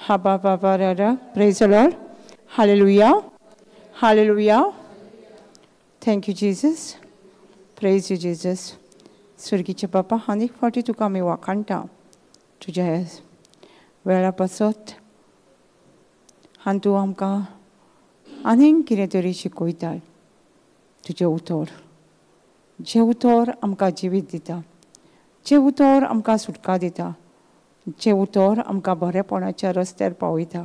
हाबा बाबा रारा. Praise the Lord. Hallelujah. Hallelujah. Thank you Jesus. Praise you Jesus. स्वर्गीचे बापा, आनीक फावटी तुका आमी वाखाणटा तुज्या वेळा पासत, आनी तूं आमकां आनीक कितें तरी शिकयता. तुजें उतर, जें उतर आमकां जिवीत दिता, जें उतर आमकां सुटका दिता, जें उतर आमकां बरेपणाच्या रस्त्यार पावयता,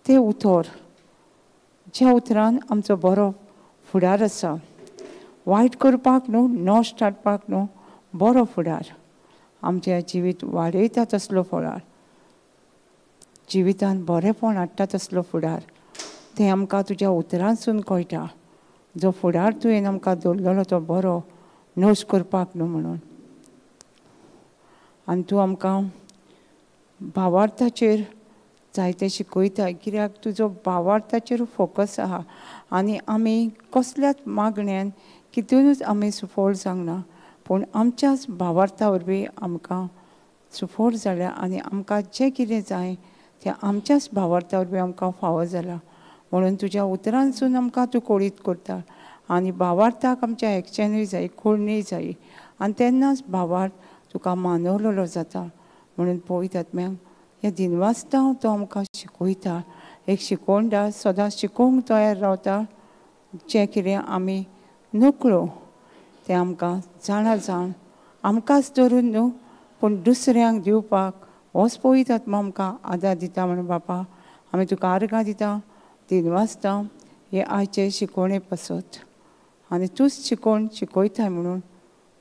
तें उतर, ज्या उतरान आमचो बरो फुडार आसा, वायट करपाक न्हू, नश्ट हाडपाक न्हू, बरो फुडार आमचें जिवीत वाडयता तसलो फुडार, जिवितान बरेंपण हाडटा तसलो फुडार, तें आमकां तुज्या उतरांसून कळटा. जो फुडार तुवें आमकां दवरलेलो तो बरो, नश्ट करपाक न्हू म्हणून. आनी तूं आमकां भावार्थाचेर जायते शिकयता, कित्याक तुजो भावार्थाचेर फोकस आहा आनी आमी कसल्याच मागण्यान कितूनच आमी सुफळ जावंक ना, पूण आमच्याच भावार्था वरवीं आमकां सुफळ जाल्या आनी आमकां जें कितें जाय तें आमच्याच भावार्था वरवीं आमकां फावो जालां. म्हणून तुज्या उतरांसून आमकां तूं कोळीत करता आनी भावार्थाक आमच्या एक्शनूय जाय, कोळणीय जाय, आनी तेन्नाच भावार्थ तुका मानवलेलो जाता. म्हणून पवित्र आत्म्याक ह्या दिनवासता तो आमकां शिकयता. एक शिकोवणदार सदांच शिकोवंक तयार रावता. जें कितें आमी नकळो तें आमकां जाणा जाण आमकांच धरून न्हू, पूण दुसऱ्यांक दिवपाक होच पवित्र आत्मा आमकां आदार दिता. म्हणून बापा आमी तुका आर्गां दिता, दिनवासता हे आयचे शिकोवणे पासत, आनी तूंच शिकोवन शिकयताय म्हणून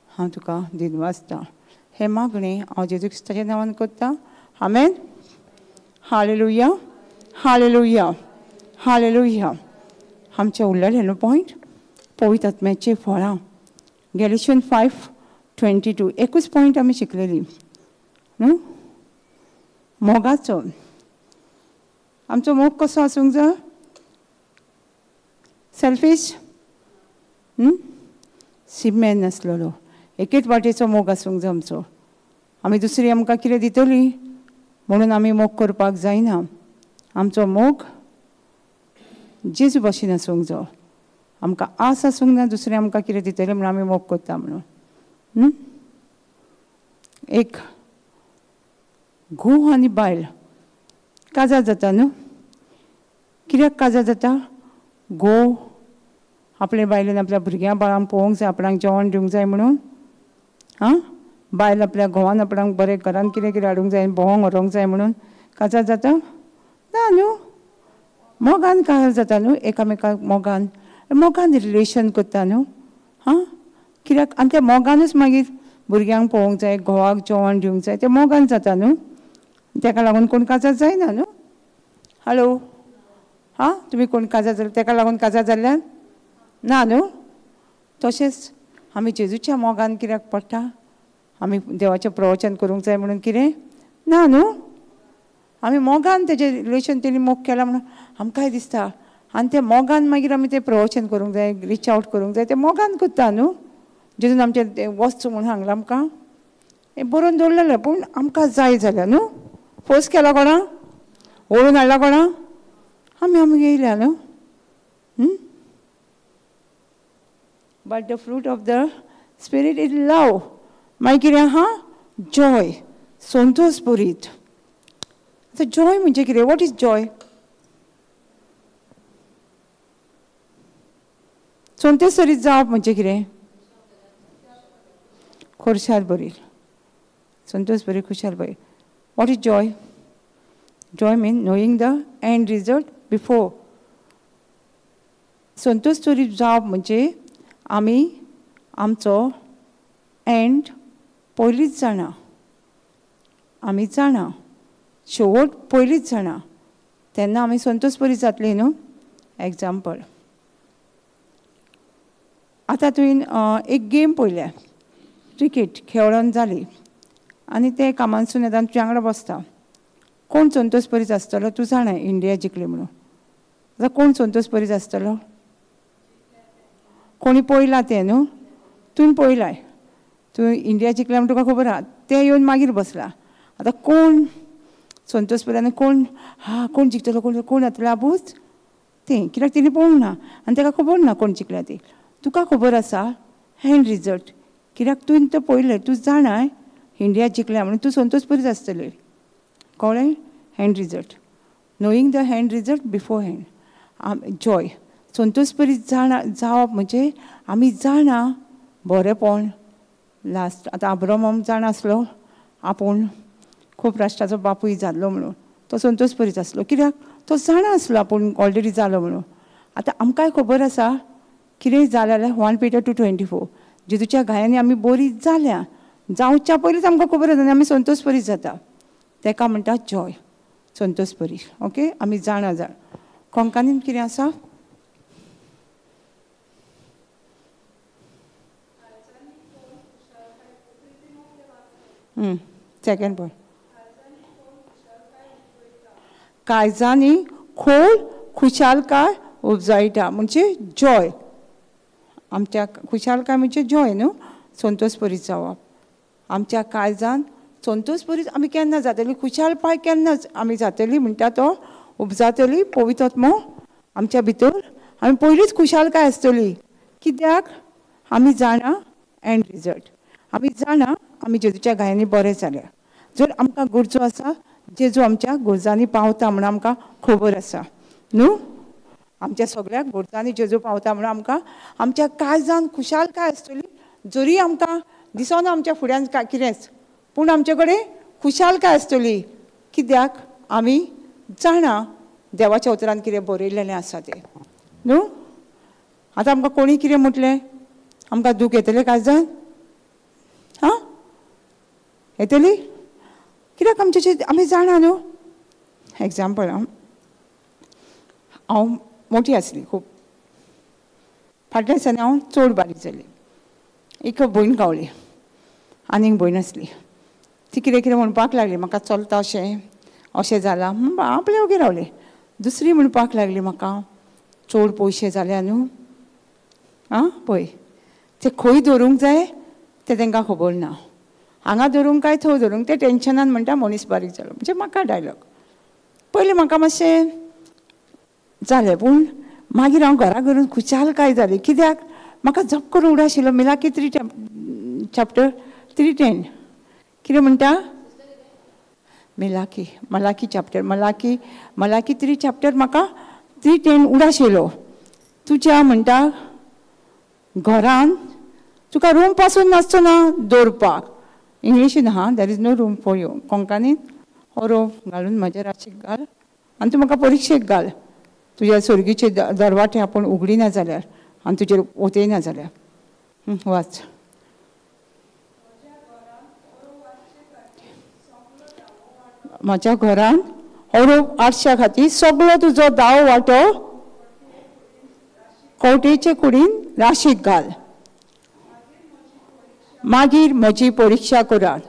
हांव तुका दिनवासता. हे मागणें हांव जेजू क्रिस्ताच्या नांवान करता. आमेन. हालेलुया. हालेलुया. हालेलुया. आमचें उरलेलें न्हू पॉयंट, पवित्र आत्म्याचीं फळां, गॅलेशियन 5:22. एकूच पॉयंट आमी शिकलेली न्हू, मोगाचो. आमचो मोग कसो आसूंक जाय? सेल्फीश, सिमेन नासलेलो, एकेच वाटेचो मोग आसूंक जाय आमचो. आमी दुसरी आमकां कितें दितली म्हणून आमी मोग करपाक जायना. आमचो मोग जेजू भाशेन आसूंक जाय. आमकां आस आसूंक ना दुसरें आमकां कितें दितलें म्हणून आमी मोग करता म्हणून. एक घोव आनी बायल काजार जाता न्हू, कित्याक काजार जाता? घोव आपले बायलेन आपल्या भुरग्यां बाळांक पळोवंक जाय, आपणाक जेवण दिवंक जाय म्हणून. आं, बायल आपल्या घोवान आपणाक बरें घरान कितें कितें हाडूंक जाय, भोंवंक व्हरूंक जाय म्हणून काजार जाता ना न्हू. मोगान काजार जाता न्हू, एकामेकाक मोगान मोगान रिलेशन करता न्हू. आं, कित्याक? आनी त्या मोगानूच मागीर भुरग्यांक पळोवंक जाय, घोवाक जेवण दिवंक जाय, तें मोगान जाता न्हू. तेका लागून कोण काजार जायना न्हू. हॅलो, हां, तुमी कोण काजार जाले तेका लागून काजार जाल्ल्यान ना न्हू. तशेंच आमी जेजूच्या मोगान कित्याक पडटा? आमी देवाचें प्रवचन करूंक जाय म्हणून कितें ना न्हू. आमी मोगान तेजें रिलेशन तेणी मोग केला म्हणून आमकांय दिसता, आनी त्या मोगान मागीर आमी तें प्रवचन करूंक जाय, रिच आवट करूंक जाय, तें मोगान करता न्हू. जेजून आमचें वच म्हणून सांगलां आमकां, हें बरोवन दवरलेलें, पूण आमकां जाय जाल्यार न्हू. फोर्स केला कोणा, ओडून हाडला कोणा, आमी आमी येयल्या न्हू. But the fruit of the spirit is love. मागीर कितें आहा? जॉय, संतोष भरीत. आतां जॉय म्हणजे कितें? What is joy? संतोष भरीत जावप म्हणजे कितें? खुशाल भरीत, संतोष भरीत, खुशाल भरीत. What is joy? Joy mean knowing the end result before. Santosh भरीत जावप म्हणजे आमी आमचो एंड पयलींच जाणा, आमी जाणा शेवट पयलींच जाणा, तेन्ना आमी संतोष बरी जातली न्हू. एग्जाम्पल, आतां तुवें एक गेम पळयल्या, क्रिकेट खेळोन जाली आनी ते कामांसून येता तुज्या वांगडा बसता. कोण संतोष बरीच आसतलो? तूं जाणा इंडिया जिखली म्हणून. आतां कोण संतोष बरीच आसतलो? कोणी पळयलां तें न्हू, तुवें पळयलां, तूं इंडिया जिखल्या म्हण तुका खबर आहा. तें येवन मागीर बसलां. आतां कोण संतोष परी कोण हा कोण जिखतलो कोण कोण जातलो आबूच तें कित्याक तेणी पळोवंक ना आनी ताका खबर ना कोण जिखल्या ती. तुका खबर आसा हँड रिजल्ट कित्याक तुवें तें पळयलें, तूं जाणाय इंडिया जिखल्या म्हणून तूं संतोष परीच आसतलें. कळ्ळें? End result, knowing the end result beforehand. Joy Santosh परी जाणा जावप म्हणजे आमी जाणा बरेंपण लास्ट. आतां अब्राहम जाणा आसलो आपूण खूब राष्ट्राचो बापूय जाल्लो म्हणून, तो संतोष परीच आसलो कित्याक तो जाणा आसलो आपूण ऑलरेडी जालो म्हणून. आतां आमकांय खबर आसा कितेंय जालें जाल्यार 1 Peter 2:24 जेजूच्या घायांनी आमी बरी जाल्या, जावच्या पयलींच आमकां खबर आसा आनी आमी संतोष परीच जाता. ताका म्हणटा जॉय, संतोष परी. ओके, आमी जाणा जाण. कोंकणीन कितें आसा? सेकंड पॉयंट, काळजांनी खोल खुशालकाय उपजायता म्हणजे जॉय. आमच्या खुशालकाय म्हणजे जॉय न्हू, संतोष परीत जावप. आमच्या काळजान संतोष परीत आमी केन्ना जातली, खुशालपाय केन्ना आमी जातली म्हणटा तो उपजातली पवित्र आमच्या भितर. आमी पयलींच खुशालकाय आसतली कित्याक आमी जाणा एंड रिजल्ट, आमी जाणा आमी जेजूच्या घायांनी बरें जाल्या. जर आमकां गरजो आसा जेजू आमच्या गरजांनी पावता म्हणून आमकां खबर आसा न्हू. आमच्या सगळ्या गरजांनी जेजू पावता म्हणून आमकां आमच्या काळजान खुशालकाय आसतली. जरी आमकां दिसना आमच्या फुड्यान काय कितेंच, पूण आमचे कडेन खुशालकाय आसतली कित्याक आमी जाणा देवाच्या उतरान कितें बरयलेलें आसा तें न्हू. आतां आमकां कोणी कितें म्हटलें आमकां दूख येतलें काळजान? हां, येतली कित्याक आमचे आमी जाणा न्हू. एग्जाम्पल, हांव मोठी आसली खूब, फाटल्या दिसांनी हांव चड बारीक जाली. एक भयण गावली, आनीक भयण आसली, ती कितें कितें म्हणपाक लागली म्हाका चलता अशें अशें जालां. आपलें ओगी रावलें. दुसरी म्हणपाक लागली म्हाका चड पयशे जाल्या न्हू, आं पळय ते खंय दवरूंक जाय तें तांकां खबर ना, हांगा धरूंक काय थंय धरूंक, ते टेंशनान म्हणटा मनीस बारीक जालो. म्हणजे म्हाका डायलॉग पयलीं म्हाका मातशें जालें, पूण मागीर हांव घरा घरून खुशालकाय जाली कित्याक म्हाका जप करून उडा आशिल्लो. मिलाकी 3 चॅप्टर 3:10 कितें म्हणटा? मिलाकी, मलाकी चॅप्टर, मलाकी, मलाकी 3 चॅप्टर म्हाका 3:10 उडास येयलो. तुज्या म्हणटा घरान तुका रूम पासून नासचो ना दवरपाक. इंग्लिशीन हा, there is no room for you. कोंकणीन हो रोप घालून म्हज्या राशीक घाल आनी तूं म्हाका परिक्षेक घाल, तुज्या सोर्गीचे दरवाटे आपूण उगडिना जाल्यार आनी तुजेर वतयना जाल्यार. वाच. म्हज्या घरान ओरोप आरश्या खातीर सगळो तुजो दाव वांटो कवटेचे कुडीन राशीक घाल, मागीर म्हजी परिक्षा करात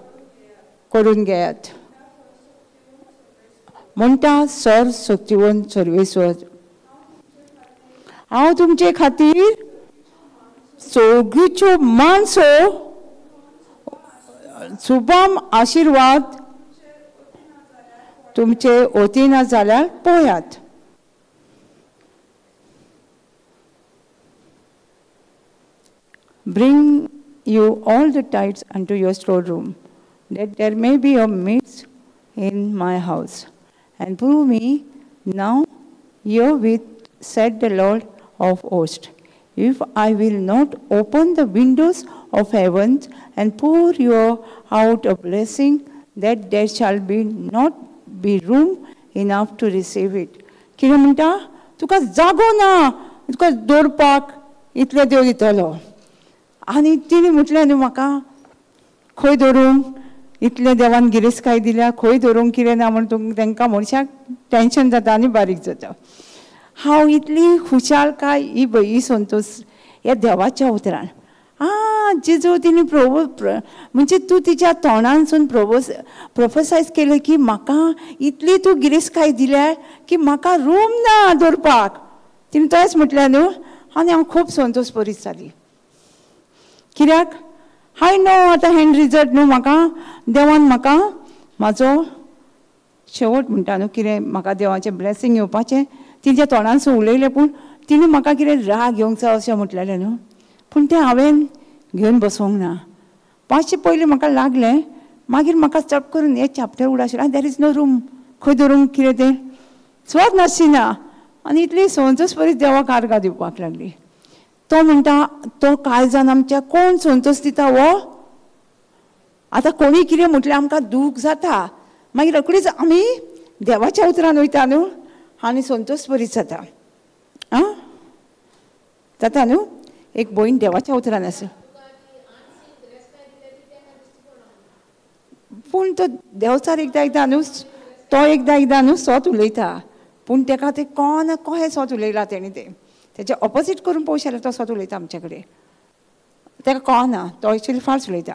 करून घेयात म्हणटा सर सक्तिवन सर्वेश्वर. हांव तुमचे खातीर सगळीच्यो मानसो शुभम आशिर्वाद तुमचे वतीन जाल्यार पळयात. Bring you all the tithes unto your storeroom, that there may be a meat in my house. And prove me now herewith, said the Lord of hosts, if I will not open the windows of heaven and pour you out a blessing, that there shall be not be room enough to receive it. कितें म्हणटा? तुका जागो ना तुका दवरपाक इतलें देव दितलो. आनी तिणें म्हटलें न्हू म्हाका खंय दवरूंक इतलें देवान गिरेस्तकाय दिल्या, खंय दवरूंक कितें ना म्हूण तांकां मनशाक टेंशन जाता आनी बारीक जाता. हांव इतली खुशालकाय ही ही संतोष ह्या देवाच्या उतरान. आं जेजू तिणें म्हणजे तूं तिच्या तोंडानसून प्रोफोसायज केलें की म्हाका इतली तूं गिरेस्तकाय दिल्या की म्हाका रूम ना दवरपाक. तिणें तशेंच म्हटलें न्हू आनी हांव खूब संतोष परीत जाली कित्याक हाय न्हू आतां हँड रिजल्ट न्हू म्हाका देवान म्हाका म्हाजो शेवट म्हणटा न्हू कितें म्हाका देवाचें ब्लेसींग येवपाचें तिच्या तोंडानसून उलयलें, पूण तिणें म्हाका कितें राग येवंक जाय अशें म्हटलेलें न्हू, पूण तें हांवें घेवन बसोंक ना. मातशें पयलीं म्हाका लागलें, मागीर म्हाका चप करून हें चॅप्टर उडाशिल्लें आनी there is no room, खंय दवरूंक कितें तें स्वत नासची ना. आनी इतली संतोष बरी देवाक आर्गां दिवपाक लागली. तो म्हणटा तो काळजान आमच्या कोण संतोष दिता हो. आतां कोणी कितें म्हटल्यार आमकां दूख जाता, मागीर रोखडीच आमी देवाच्या उतरान वयता न्हू आनी संतोष बरीच जाता. आं जाता न्हू. एक भयण देवाच्या उतरान आसा, पूण तो देवचार एकदां एकदां न्हू तो एकदां एकदां न्हू सोत उलयता, पूण तेका तें कोण कहें सोत उलयलां तेणी तें तेजें ऑपोजीट करून पळोवशें जाल्यार तो सोत उलयता आमचे कडेन, तेका कळना तो एक्चुली फाल्स उलयता.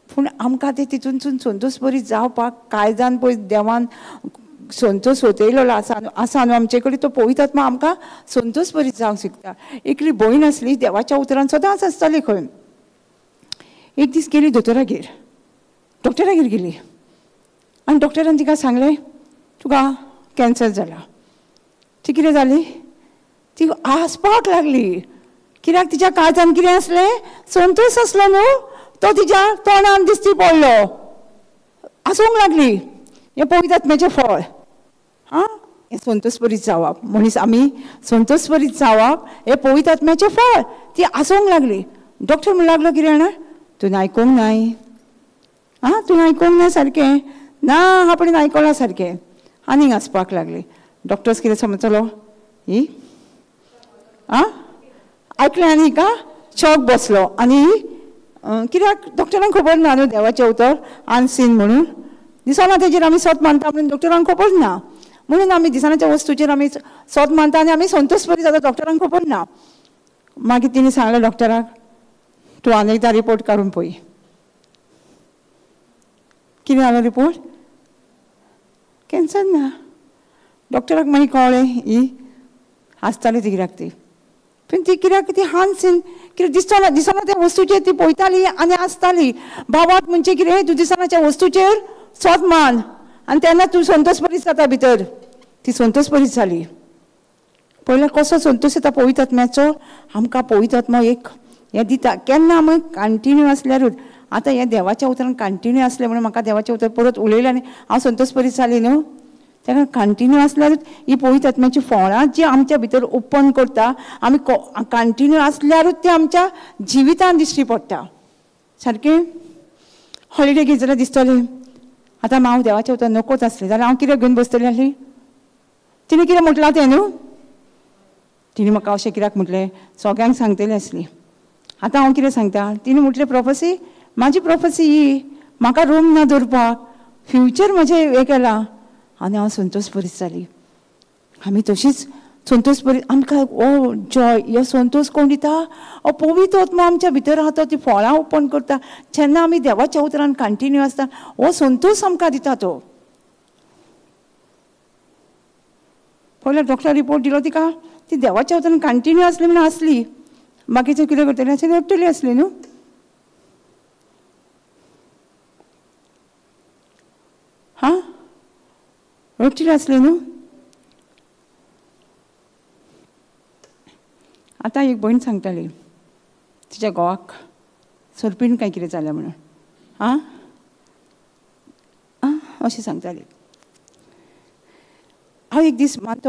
पूण आमकां तें तितूनसून संतोष बरी जावपाक काळजान पळय देवान संतोष सोदयलेलो आसा आसा न्हू आमचे कडेन, तो पवित्र आत्मा आमकां संतोष बरी जावंक शिकता. एकली भयण आसली देवाच्या उतरान सदांच आसताली खंय. एक दीस गेली दोतोरागेर, डॉक्टरागेर गेली आनी डॉक्टरान तिका सांगलें तुका कॅन्सर जाला. ती कितें जाली, ती हांसपाक लागली, कित्याक तिच्या काळजान कितें आसलें संतोष आसलो न्हू, तो तिच्या तोंडान दिश्टी पडलो. हांसूंक लागली. हें पवित्र आत्म्याचें फळ. आं हें संतोष बरीत जावप, मनीस आमी संतोष बरीत जावप हें पवित्र आत्म्याचें फळ. ती हांसूंक लागली. डॉक्टर म्हणूंक लागलो कितें जाणा तूं आयकूंक नाय, आं तूं आयकूंक ना सारकें ना, आपणें आयकलां सारकें. आनीक हांसपाक लागली. डॉक्टर्स कितें समजतलो ही आं आयकलें आनी हिका शॉक बसलो. आनी कित्याक डॉक्टरांक खबर ना न्हू देवाचें उतर अनसीन म्हणून, दिसना तेजेर आमी सत मानता म्हणून डॉक्टरांक खबर ना, म्हणून आमी दिसनाच्या वस्तूचेर आमी सत मानता आनी आमी संतोष बरी जाता, डॉक्टरांक खबर ना. मागीर तिणें सांगलें डॉक्टराक तूं आनी एकदां रिपोर्ट काडून पळय. कितें जालो रिपोर्ट, कॅन्सर ना. डॉक्टराक मागीर कळ्ळें ही हांसताली ती कित्याक ती, पूण ती कित्याक ती हांसून कितें दिसना दिसना त्या वस्तूचेर ती पळयताली आनी हांसताली. बाबाक म्हणजे कितें तूं दिसनाच्या वस्तूचेर सोद मान आनी तेन्ना तूं संतोष बरीच जाता भितर. ती संतोष बरीच जाली. पयलें कसो संतोष येता पवित्र आत्म्याचो, आमकां पवित्र आत्मो एक हें दिता केन्ना आमी कंटिन्यू आसल्यारूच. आतां हें देवाच्या उतरान कंटिन्यू आसलें म्हणून म्हाका देवाचें उतर परत उलयलें आनी हांव संतोष बरीच जाली न्हू. ताका कंटिन्यू आसल्यारूच ही पवित्र आत्म्याची फळां जी आमच्या भितर ओपन करता, आमी कंटिन्यू आसल्यारूच ती आमच्या जिवितान दिश्टी पडटा. सारकें हॉलिडे घेत जाल्यार दिसतलें आतां हांव देवाचें उतर नकोच आसलें जाल्यार हांव कितें घेवन बसतलें आसली. तिणें कितें म्हटलां तें न्हू, तिणें म्हाका अशें कित्याक म्हटलें सगळ्यांक सांगतलें आसली. आतां हांव कितें सांगता, तिणें म्हटलें प्रोफेसी, म्हाजी प्रोफेसी ही म्हाका रूम ना दवरपाक, फ्युचर म्हजें हें केलां. आनी हांव संतोष बरीच जाली. आमी तशीच संतोष बरी आमकां ओ जॉय, हो संतोष कोण दिता, हो पवित्र आत्मो आमच्या भितर आहा, तो ती फळां ओपन करता. जेन्ना आमी देवाच्या उतरान कंटिन्यू आसता हो संतोष आमकां दिता. तो पयलो डॉक्टर रिपोर्ट दिलो तिका, ती देवाच्या उतरान कंटिन्यू आसली म्हणून आसली, बाकीचें कितें करतलें अशें रडटली आसली न्हू. हां रडटली आसली न्हू. आतां एक भयण सांगताली तिच्या घोवाक सर्पीण काय कितें जालें म्हणून, आं आं अशें सांगताली. हांव एक दीस मात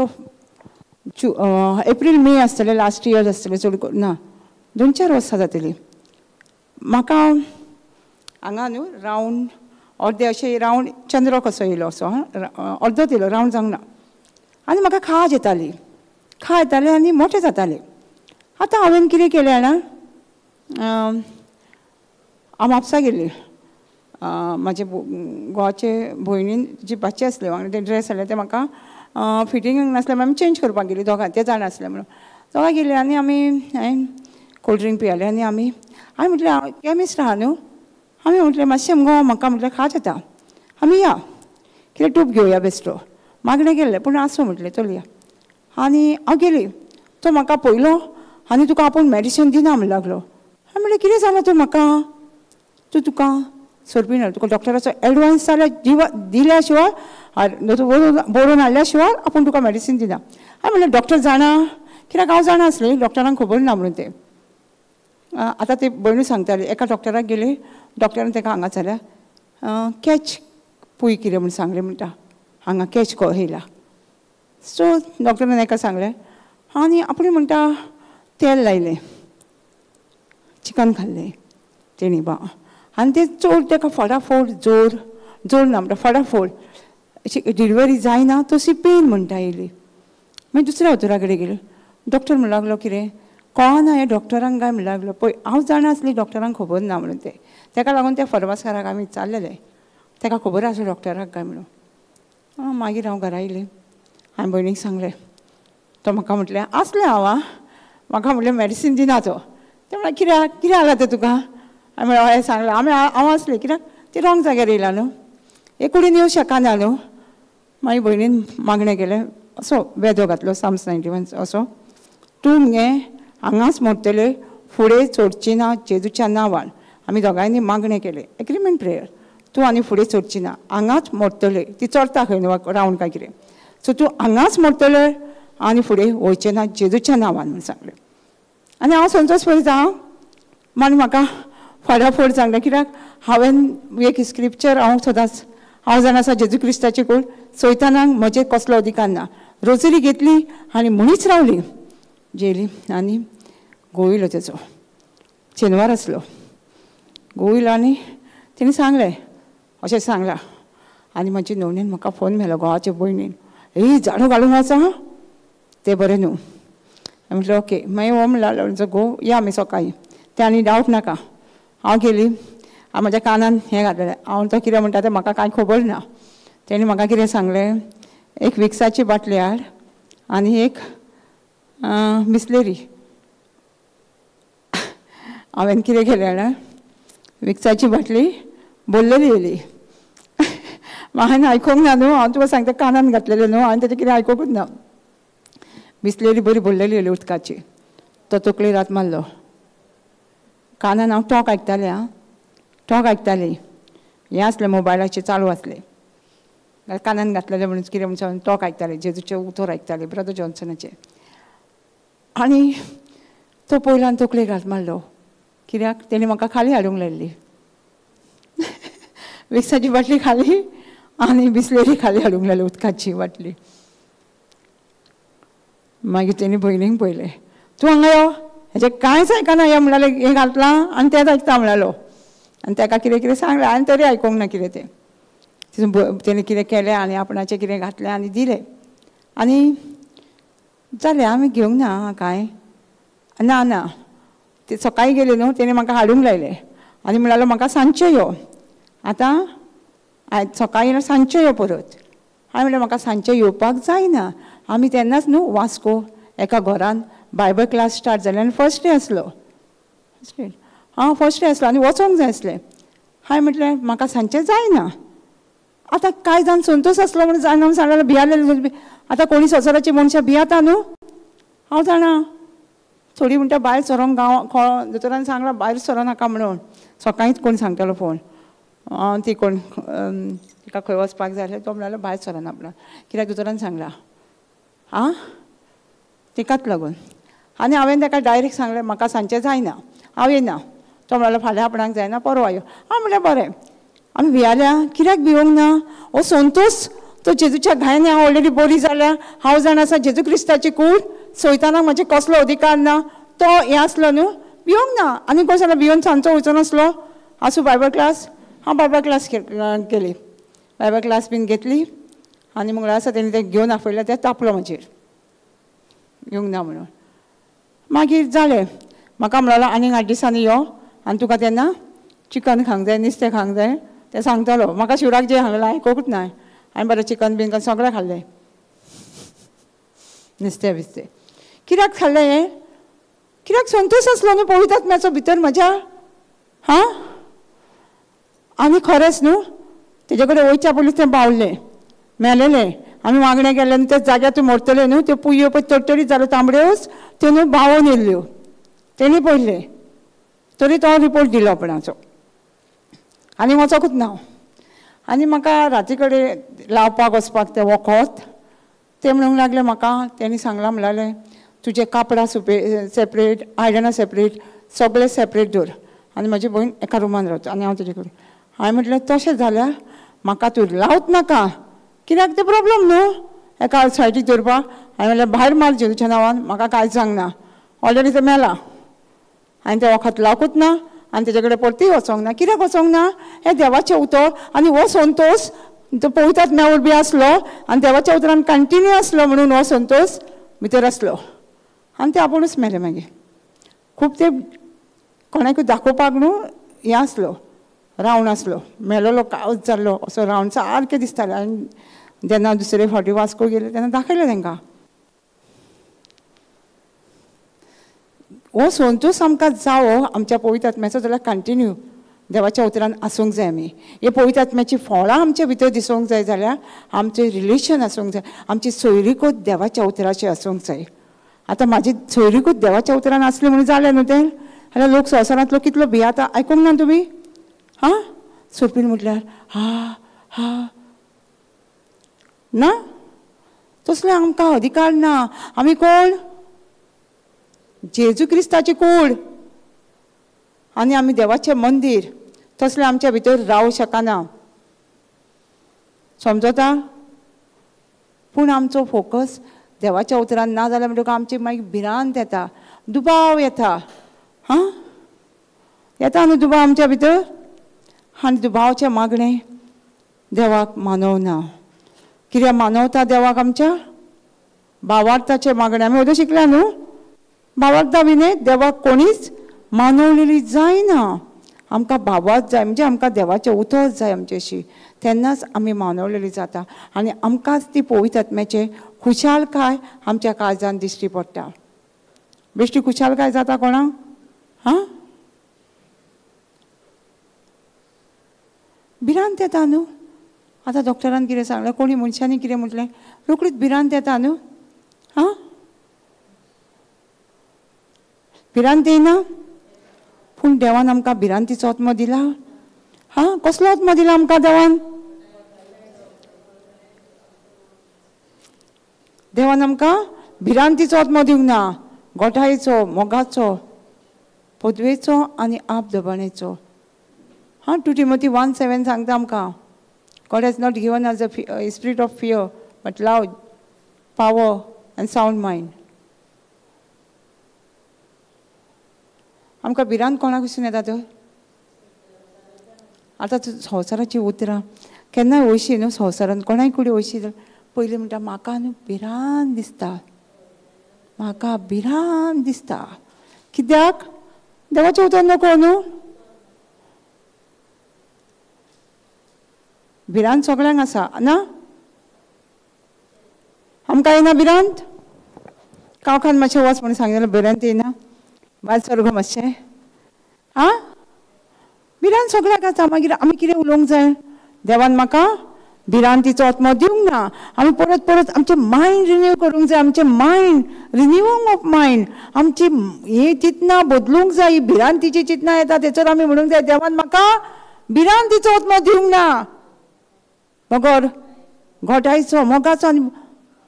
एप्रील मे आसतलें, लास्ट इयर आसतलें, चड ना 2-4 वर्सां जातलीं. म्हाका हांगा न्हू रावंड अर्दे अशें रावंड चंद्र कसो येयलो असो, हां अर्दोच येयलो, रावंड जावंक ना. आनी म्हाका खाज येताली, खाज येताली आनी मोठें जातालें. आतां हांवें कितें केलें जाणा, हांव म्हापसा गेल्ली, म्हाजे घोवाचे भयणीन जी भाची आसली वांगडा, ते ड्रेस आसले ते म्हाका फिटींग नासलें म्हणून आमी चेंज करपाक गेली दोगां, ते जाणा आसलें म्हणून दोगां गेली. आनी आमी हांवें कोल्ड ड्रिंक पियालें आनी आमी हांवें म्हटलें हांव केमिस्ट आहा न्हू, आमी म्हटलें मातशें मुगो म्हाका म्हटलें खाज येता, आमी या कितें टूप घेवया बेश्टो, मागणें केल्लें पूण आसूं म्हटलें चलया. आनी हांव गेली, तो म्हाका पयलो आनी तुका आपूण मेडिसीन दिना म्हणूंक लागलो. हांवें म्हणलें कितें जालां तूं म्हाका, तूं तुका सोरपी ना तुका डॉक्टराचो एडवांस जाल्यार जिवा दिल्या शिवाय बरोवन हाडल्या शिवाय आपूण तुका मेडिसीन दिना. हांवें म्हणलें डॉक्टर जाणा कित्याक हांव जाणा आसलें डॉक्टरांक खबर ना म्हणून तें. आतां ते भयणू सांगताली एका डॉक्टराक गेली, डॉक्टरान ताका हांगा जाल्यार कॅच पूय कितें म्हूण सांगलें म्हणटा, हांगा कॅच को येयला. सो डॉक्टरान एका सांगलें आनी आपणें म्हणटा तेल लायलें, चिकन खाल्लें तेणी बा आनी तें चड ताका फटाफट जोर जोर ना म्हणटा फटाफट अशी डिलिव्हरी जायना तशी पेन म्हणटा येयली. मागीर दुसऱ्या दोतोरा कडेन गेली, डॉक्टर म्हणूंक लागलो कितें कळना हें डॉक्टरांक काय म्हणूंक लागलो. पळय हांव जाणा आसलें डॉक्टरांक खबर ना म्हणून तें, ताका लागून त्या फर्मासकाराक आमी विचारलेलें ताका खबर आसा डॉक्टराक काय म्हणून. मागीर हांव घरा येयलें, हांवें भयणीक सांगलें, तो म्हाका म्हटलें आसलें हांव आं, म्हाका म्हटलें मेडिसीन दिना तो. तें म्हणलें कित्याक कितें जालां तें तुका? हांवें म्हणलें हय सांगलें आमी हांव आसलें कित्याक ती रॉंग जाग्यार येयला न्हू, एक कुडीन येवं शकना न्हू. मागीर भयणीन मागणें केलें, असो वेदो घातलो साम्स 91 असो, तूं मगे हांगाच मोडटले फुडें चडची ना जेजूच्या नांवान. आमी दोगांयनी मागणें केलें, एग्रीमेंट प्रेयर, तूं आनी फुडें चडची ना हांगाच मोडटले, ती चडता खंय न्हू रावंड काय कितें, सो तूं हांगाच मोडटले आनी फुडें वयचें ना जेजूच्या नांवान म्हूण सांगलें. आनी हांव संतोष पळयता हांव मागीर म्हाका फाटाफोट सांगलें कित्याक हांवें एक स्क्रिप्चर हांव सदांच हांव जाणा आसा जेजू क्रिस्ताची कोण चोयताना म्हजेर कसलो अधिकार ना. रोजरी घेतली आनी म्हणीच रावली, जेली आनी गोयलो तेचो शेनवार आसलो, गोयलो आनी तेणी सांगलें अशें सांगलां. आनी म्हजी नवणीन म्हाका फोन मेलो घोवाचे भयणीन, ए झाडू घालूंक वच आं तें बरें न्हू. हांवें म्हटलें ओके. मागीर हो म्हणला घोव या आमी सकाळीं, तें आनी डावट नाका. हांव गेली, हांव म्हज्या कानान हें घातलेलें, हांव तो कितें म्हणटा तें म्हाका कांय खबर ना. तेणी म्हाका कितें सांगलें, एक विक्साची बाटली हाड आनी एक बिस्लेरी. हांवें कितें केलें जाणा, विक्साची बाटली बोल्लेली येयली, हांवें आयकूंक ना न्हू, हांव तुका सांगता कानान घातलेलें न्हू, हांवें तेजें कितें आयकूंकूच ना. बिस्लेरी बरी बोल्लेली येयली उदकाची, तो तकलेर हात मारलो, कानान हांव टॉक आयकतालें, आं टॉक आयकताली, हें आसलें मोबायलाचेर चालू आसलें, कानान घातलेलें म्हणून कितें म्हणून टॉक आयकतालें, जेजूचें उतर आयकतालें ब्रदर जॉन्सनाचें. आनी तो पयल्यान तकलेक हात मारलो कित्याक तेणी म्हाका खाली हाडूंक लायिल्ली, विक्साची बाटली खाली आनी बिस्लेरी खाली हाडूंक लायली उदकाची बाटली. मागीर तेणी भयणीक पळयलें, तूं हांगा यो, हेजें कांयच आयकना, हें म्हणलें हें घातलां आनी तेंच आयकता म्हणलो. आनी ताका कितें कितें सांगलें आनी तरी आयकूंक ना कितें तें. तेणी कितें केलें आनी आपणाचें कितें घातलें आनी दिलें आनी जालें. आमी घेवंक ना कांय ना ना. ते सकाळीं गेले न्हू, तेणी म्हाका हाडूंक लायलें आनी म्हणलो म्हाका सांजचें यो, आतां सकाळीं सांजचें यो परत. हांवें म्हणलें म्हाका सांजचें येवपाक जायना. आमी तेन्नाच न्हू वास्को एका घरान बायबल क्लास स्टार्ट जालें आनी फर्स्ट डे आसलो, हांव फर्स्ट डे आसलो आनी वचोंक जाय आसलें. हांवें म्हटलें म्हाका सांजचें जायना. आतां कांय जाण संतोष आसलो म्हणून जायना म्हणून सांगलें, भियालें. आतां कोणी संवसाराची मनशां भियाता न्हू, हांव जाणा. थोडी म्हणटा भायर सरोंक गांव दोतोरान सांगलां भायर सरों नाका म्हणून, सकाळींच कोण सांगतालो फोन, ती कोण तिका खंय वचपाक जाय आसलें, तो म्हणलो भायर सरोना म्हणून कित्याक दोतोरान सांगलां आं तिकाच लागून. आनी हांवें ताका डायरेक्ट सांगलें म्हाका सांजचें जायना, हांव येना. तो म्हणलो फाल्यां आपणाक जायना परवा यो. हांव म्हणलें बरें. आमी भियाल्या कित्याक भिवंक ना, हो संतोष तो जेजूच्या घायान हांव ऑलरेडी बरी जाल्या, हांव जाणा आसा जेजू क्रिस्ताची कूड सोयताना म्हजे कसलो अधिकार ना, तो हें आसलो न्हू भिवंक ना. आनी कोण सांगलो भिवन सांजचो वचो नासलो, आसूं बायबल क्लास. हांव बायबल क्लास केली, बायबल क्लास बीन घेतली आनी मंगळार आसा तेणी तें घेवन आपयलें, तें तापलो म्हजेर घेवंक ना म्हणून. मागीर जालें, म्हाका म्हणलो आनीक 8 दिसांनी यो आनी तुका तेन्ना चिकन खावंक जाय नुस्तें खावंक जाय तें सांगतालो. म्हाका शिवराक जें सांगलें आयकूंकूच ना, हांवें बरें चिकन बीन सगळें खाल्लें, नुस्तें बिस्तें कित्याक खाल्लें हें, कित्याक संतोष आसलो न्हू पवित्र आत्म्याचो भितर म्हज्या. हां आनी खरेंच न्हू तेजे कडेन वयच्या पयलींच तें बावलें मेलेलें. आमी मागणें केलें न्हू त्या जाग्यार तूं मरतलें न्हू, त्यो पुयो पळय तडतडीत जाल्यो तांबड्योच, त्यो न्हू बावोन येयल्ल्यो, तेणी पळयलें तरी तो रिपोर्ट दिलो आपणाचो. आनी वचोकूच ना. आनी म्हाका राती कडेन लावपाक वचपाक तें वखद ते म्हणूंक लागले म्हाका, तेणी सांगलां म्हणलें तुजें कापडां सेपरेट, आयदनां सेपरेट, सगळें सेपरेट दवर. आनी म्हजी भयण एका रुमान रावता आनी हांव तुजे कडेन. हांवें म्हटलें तशें जाल्यार म्हाका तूं लावत नाका, कित्याक तें प्रोब्लम न्हू एका सायडीक दवरपाक. हांवें म्हणलें भायर मार जेजूच्या नांवान, म्हाका कांयच सांगना, ऑलरेडी तें मेलां. हांवें तें वखद लावकूच ना आनी तेजे कडेन परतीय वचोंक ना. कित्याक वचोंक ना? हें देवाचें उतर आनी हो संतोश तो पवित्र आत्म्या वरवीं आसलो आनी देवाच्या उतरान कंटिन्यू आसलो म्हणून हो संतोश भितर आसलो. आनी ते आपुणूच मेले मागीर. खूब ते कोणाकूय दाखोवपाक न्हू हें आसलो, रावण आसलो, मेलोलो कावच जाल्लो असो रावण सारकें दिसतालें. आनी जेन्ना दुसरे फावटी वास्को गेले तेन्ना दाखयलें तांकां. हो संतोश आमकां जावो आमच्या पवित्र आत्म्याचो जाल्यार कंटिन्यू देवाच्या उतरान आसूंक जाय. आमी हे पवित्र आत्म्याची फळां आमच्या भितर दिसूंक जाय जाल्यार आमचें रिलेशन आसूंक जाय, आमची सोयरीकूच देवाच्या उतराची आसूंक जाय. आतां म्हाजी सोयरीकूच देवाच्या उतरान आसली म्हणून जालें न्हू तें. जाल्यार लोक संवसारांतलो कितलो भियाता आयकूंक ना तुमी? हां, सोपीन म्हटल्यार हा हा ना, तसले आमकां अधिकार ना. आमी कोण? जेजू क्रिस्ताची कूड आनी आमी देवाचें मंदीर. तसलें आमच्या भितर रावूं शकना, समजता? पूण आमचो फोकस देवाच्या उतरान ना जाल्यार म्हणटकच आमची मागीर भिरांत येता, दुबाव येता. हां, येता न्हू दुबाव आमच्या भितर. आनी दुबावचें मागणें देवाक मानवना. कित्याक मानवता देवाक? आमच्या भावार्थाचें मागणें. आमी ओदो शिकल्या न्हू, भावार्था विणे देवाक कोणीच मानवलेली जायना. आमकां भावार्थ जाय, म्हणजे आमकां देवाचें उतर जाय आमच्याशी, तेन्नाच आमी मानवलेली जाता आनी आमकांच ती पवित्र आत्म्याचें खुशालकाय आमच्या काळजान दिश्टी पडटा. बेश्टी खुशालकाय जाता कोणाक? हां, भिरांत येता न्हू. आतां डॉक्टरान कितें सांगलें, कोणी मनशांनी कितें म्हटलें, रोखडीच भिरांत येता न्हू. हां, भिरांत येयना? पूण देवान आमकां भिरांतीचो आत्मो दिला. हां, कसलो आत्मो दिला आमकां देवान? देवान आमकां भिरांतीचो आत्मो दिवंक ना, गोठायेचो, मोगाचो, पदवेचो आनी आप दबाणेचो. हां, 2 Timothy 1:7 सांगता आमकां, God has not given us a spirit of fear, but love, power and sound mind. आमकां भिरांत कोणाक वचून येता तर? आतां संवसाराचीं उतरां केन्नाय वयशी न्हू संवसारान कोणाय कडेन वयशी जाल्यार पयलीं म्हणटा म्हाका न्हू भिरांत दिसता, म्हाका भिरांत दिसता. कित्याक? देवाचें उतर नको न्हू. भिरांत सगळ्यांक आसा ना? आमकां येना भिरांत? कावखान मातशें वच म्हणून सांगलें जाल्यार भिरांत येना? भायर सर गो मातशें. आं, भिरांत सगळ्यांक आसा. मागीर आमी कितें उलोवंक जाय? देवान म्हाका भिरांतीचो आत्मो दिवंक ना. आमी परत परत आमचें मायंड रिन्यू करूंक जाय, आमचें मायंड रिन्यूइंग ऑफ मायंड, आमची ही चिंतना बदलूंक जाय. ही भिरांतीची चिंतना येता तेचेर आमी म्हणूंक जाय देवान म्हाका भिरांतीचो आत्मो दिवंक ना, मगर घोटायचो, मोगाचो आनी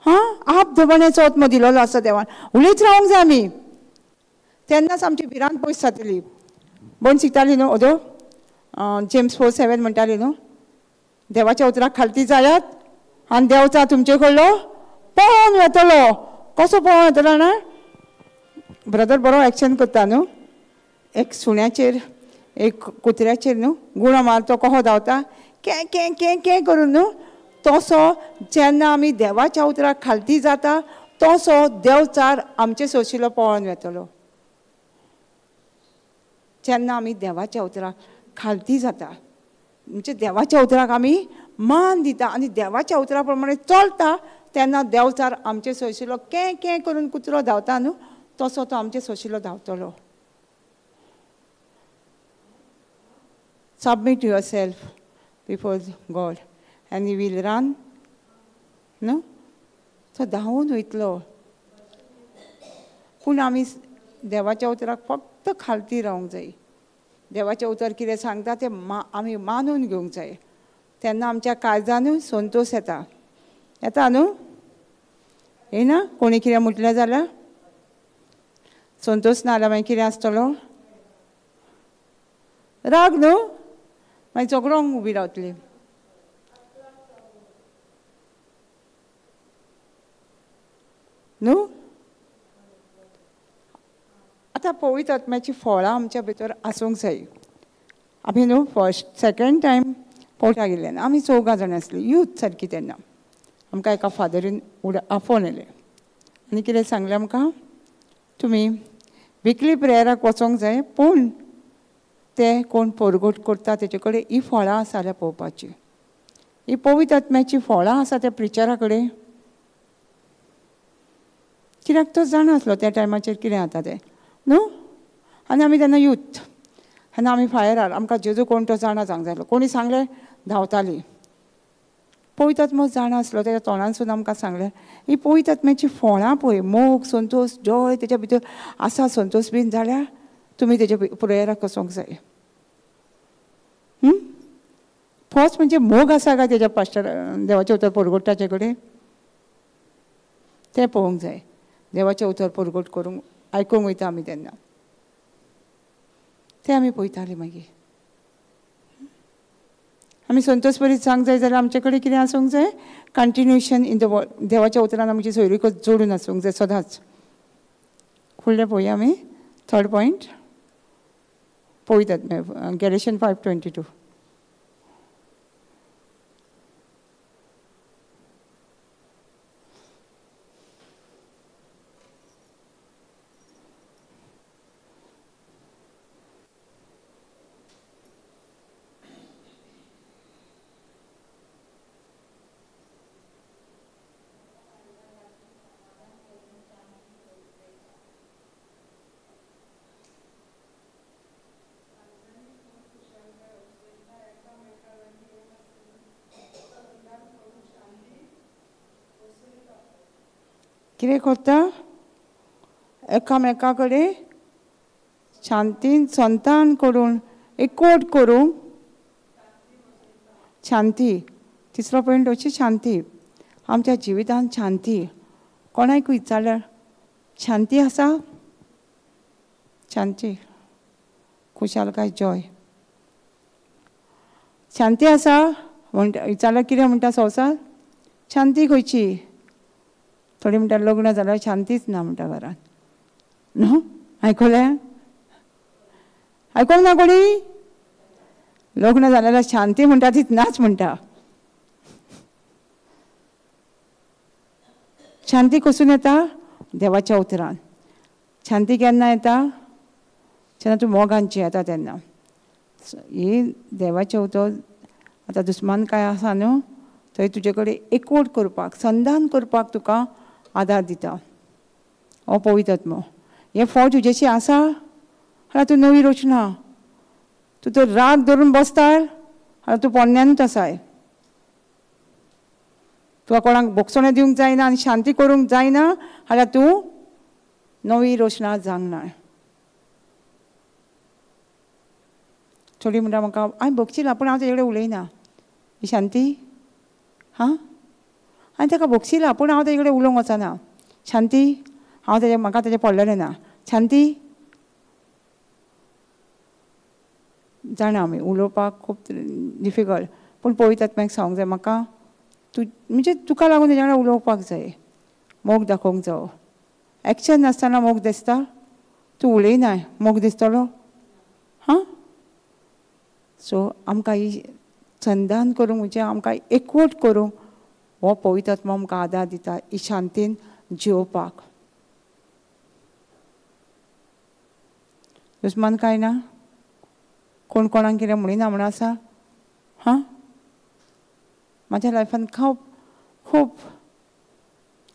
हां आप दबाण्याचो आत्मो दिलेलो आसा देवान. उलयत रावंक जाय आमी, तेन्नाच आमची भिरांत पयस जातली. भयण शिकताली न्हू ओदो जेम्स 4:7 म्हणटाली न्हू, देवाच्या उतराक खालती जायात आनी देवचा तुमचे कडलो पळोवन वेतलो. कसो पळोवन वेतलो ना? ब्रदर बरो एक्शन करता न्हू, एक सुण्याचेर एक कुत्र्याचेर न्हू गुणो मारतो, कसो धांवता के के के के करून न्हू. तसो जेन्ना आमी देवाच्या उतराक खालती जाता तसो देवचार आमचे सोशिलो पळोवन वेतलो. जेन्ना आमी देवाच्या उतराक खालती जाता म्हणजे देवाच्या उतराक आमी मान दिता आनी देवाच्या उतरा प्रमाणे चलता तेन्ना देवचार आमचे सोशिलो के के करून कुत्रो धांवता न्हू तसो तो आमचे सोशिलो धांवतलो. Submit yourself before God and you will run न्हू, तो धांवून वयतलो. पूण आमी देवाच्या उतराक फक्त खालती रावंक जाय, देवाचें उतर कितें सांगता तें आमी मानून घेवंक जाय. तेन्ना आमच्या काळजानूय संतोश येता. येता न्हू? येना? कोणी कितें म्हटलें जाल्यार संतोश ना जाल्यार मागीर कितें आसतलो? राग न्हू, मागीर झगडोंक उबी रावतली. न्हू? आतां पवित्र आत्म्याची फळां आमच्या भितर आसूंक जाय. आमी न्हू फर्स्ट सेकेंड टायम पोर्टा गेल्ले, आमी 4 जाणां आसली, यूथ सारकी. तेन्ना आमकां एका फादरीन आफोवन येयलें आनी कितें सांगलें आमकां, तुमी विकली प्रेयराक वचोंक जाय, पूण ते कोण पोरगोट करता तेचे कडेन ही फळां आसा जाल्यार पळोवपाची. ही पवित्र आत्म्याची फळां आसा त्या प्रिचरा कडेन. कित्याक तो जाणा आसलो त्या टायमाचेर कितें जाता तें न्हू. आनी आमी तेन्ना यूथ, आनी आमी फायरार, आमकां जेजू कोण तो जाणा जावंक जाय. कोणी सांगलें धांवताली. पवित्र आत्मो जाणा आसलो, तेच्या तोंडानसून आमकां सांगलें ही पवित्र आत्म्याची फळां पळय, मोग, संतोश, जॉय तेच्या भितर आसा. संतोश बीन जाल्यार तुमी तेच्या प्रेयराक वचोंक जाय. फर्स्ट म्हणजे मोग आसा काय तेच्या पास्टर देवाचें उतर परगट कडेन तें पळोवंक जाय. देवाचें उतर परगट करूंक आयकूंक वयता आमी तेन्ना, तें आमी पळयतालीं. मागीर आमी संतोश बरी सांग जाय जाल्यार आमचे कडेन कितें आसूंक जाय? Continuation in the world. देवाच्या उतरान आमची सोयरीकच जोडून आसूंक जाय सदांच. फुडलें पळोवया आमी थर्ड पॉयंट पळयतात, गॅलेशियन 5:22. कितें करता? एकामेका कडेन शांतीन संतान करून एकवट करूंक शांती. तिसरो पॉयंट अशी शांती आमच्या जिवितांत. शांती कोणाक विचारल्यार शांती आसा? शांती, खुशालकाय, जॉय. शांती आसा म्हणटा विचारल्यार कितें म्हणटा संवसार? शांती खंयची? थोडी म्हणटा लग्न जाल्यार शांतीच ना म्हणटा घरांत. न्हू? आयकलें? आयकूंक ना कोणी? लग्न जाल्यार शांती म्हणटा तीच नाच म्हणटा. शांती कसून येता? देवाच्या उतरान. शांती केन्ना येता? जेन्ना तूं मोगान जियेता तेन्ना. ही देवाचें उतर आतां दुस्मान काय आसा न्हू, थंय तुजे कडेन एकवट करपाक, संधान करपाक तुका आदार दिता हो पवित्र आत्मो. हें फळ तुजेशी आसा जाल्यार तूं नवी रचना. तूं तर राग धरून बसता जाल्यार तूं पोन्न्यानूच आसाय. तुका कोणाक भोगसणें दिवंक जायना आनी शांती करूंक जायना जाल्यार तूं नवी रचना जावंक ना. थोडी म्हणटा म्हाका हांवें भोगशिला पूण हांव तेजे कडेन उलयना. ही शांती? हां, आनी ताका भोगशिला पूण हांव तेजे कडेन उलोवंक वचना. शांती? हांव तेजे म्हाका तेजें पडलेलें ना. शांती? जाणा आमी उलोवपाक खूब डिफिकल्ट, पूण पवित्र आत्म्याक सांगूंक जाय म्हाका तूं म्हणजे तुका लागून तेज्या वांगडा उलोवपाक जाय, मोग दाखोवंक जावो. एक्शन नासतना मोग दिसता? तूं उलयनाय मोग दिसतलो? हां, सो आमकां ही संधान करूंक म्हणजे आमकां एकवट करूंक हो पवित्र आत्मो आमकां आदार दिता ही शांतीन जियोवपाक. दुस्मान काय ना? कोण कोणाक कितें म्हणिना म्हूण आसा? हां, म्हाज्या लायफान खूब खूब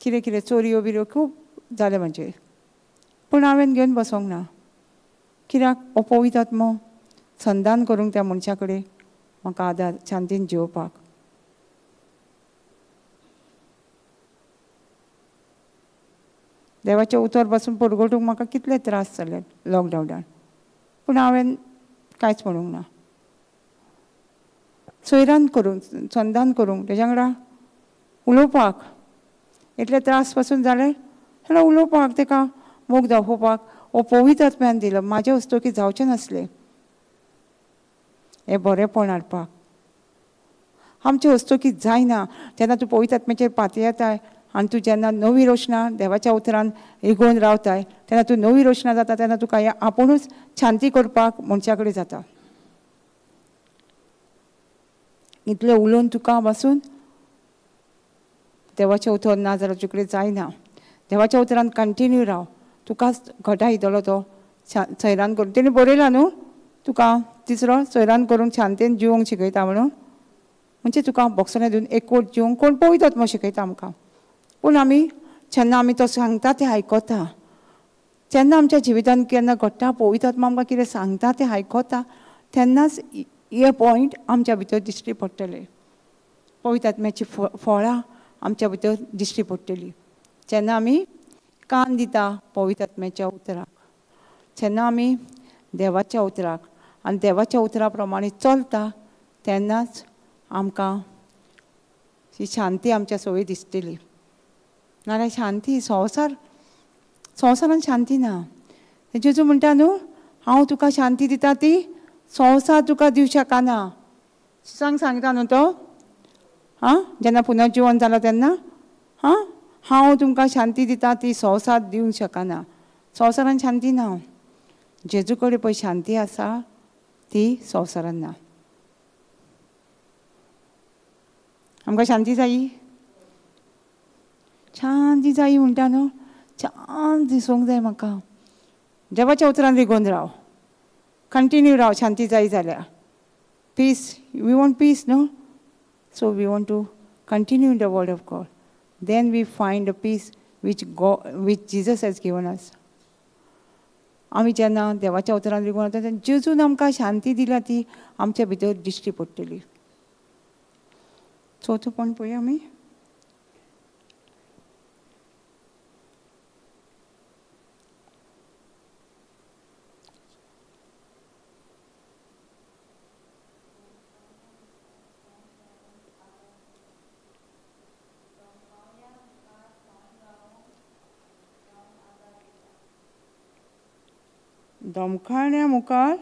कितें कितें चोरयो बिरयो खूब जालें म्हाजेर, पूण हांवें घेवन बसोंक ना. कित्याक? हो पवित्र आत्मो संधान करूंक त्या मनशा कडेन म्हाका आदार शांतीन जियोवपाक. देवाचें उतर बसून परगटूंक म्हाका कितले त्रास जाले लॉकडावनान, पूण हांवें कांयच म्हणूंक ना. सोयरान करूंक, संदान करूंक, तेज्या वांगडा उलोवपाक इतले त्रास पासून जाले जाल्यार उलोवपाक, तेका मोग दाखोवपाक हो पवित्र आत्म्यान दिलो. म्हाजे हस्तुकी जावचें नासलें हें बरेंपण हाडपाक. आमचे हस्तुकी जायना तेन्ना तूं पवित्र आत्म्याचेर पातयेताय आनी तूं जेन्ना नवी रोशना देवाच्या उतरान रिगोवन रावताय तेन्ना तूं नवी रोशना जाता, तेन्ना तुका हें आपुणूच शांती करपाक मनशा कडेन जाता. इतलें उलोवन तुका बसून देवाचें उतर ना जाल्यार तुजे कडेन जायना. देवाच्या उतरान कंटिन्यू राव, तुकाच घटाय दितलो तो सैरान करून. तेणी बरयलां न्हू तुका तिसरो सैरान करून शांतेन जिवंक शिकयता म्हणून, म्हणजे तुका बोक्सना दिवन एकवट जिवंक कोण पवित्र आत्मो शिकयता आमकां. पूण आमी जेन्ना आमी तो सांगता तें आयकता, जेन्ना आमच्या जिवितान केन्ना घडटा पवित्र आत्मो आमकां कितें सांगता तें आयकता, तेन्नाच हे पॉयंट आमच्या भितर दिश्टी पडटले. पवित्र आत्म्याची फळां आमच्या भितर दिश्टी पडटली जेन्ना आमी कान दिता पवित्र आत्म्याच्या उतराक, जेन्ना आमी देवाच्या उतराक आनी देवाच्या उतरा प्रमाणे चलता तेन्नाच आमकां ही शांती आमच्या सवय दिसतली. नाजाल्यार शांती संवसार, संवसारान शांती ना. जेजू म्हणटा न्हू, हांव तुका शांती दिता ती संवसार तुका दिवं शकना. सांग सांगता न्हू तो, आं, जेन्ना पुनर्जिवन जालो तेन्ना, आं, हांव तुमकां शांती दिता ती संवसार दिवंक शकना. संवसारान शांती ना. जेजू कडेन पळय शांती आसा ती संवसारान ना. आमकां शांती जायी, शांती जायी म्हणटा न्हू, शांत दिसूंक जाय म्हाका. देवाच्या उतरान रिगोवन राव, कंटिन्यू राव. शांती जायी जाल्यार पीस, we want peace न्हू, so we want to continue in the word of God, then we find the peace which God, which Jesus has given us. आमी जेन्ना देवाच्या उतरान रिगोवन वता तेन्ना जेजून आमकां शांती दिल्या ती आमच्या भितर दिश्टी पडटली. चवथो पॉयंट पळोवया आमी. धमकाण्या मुखार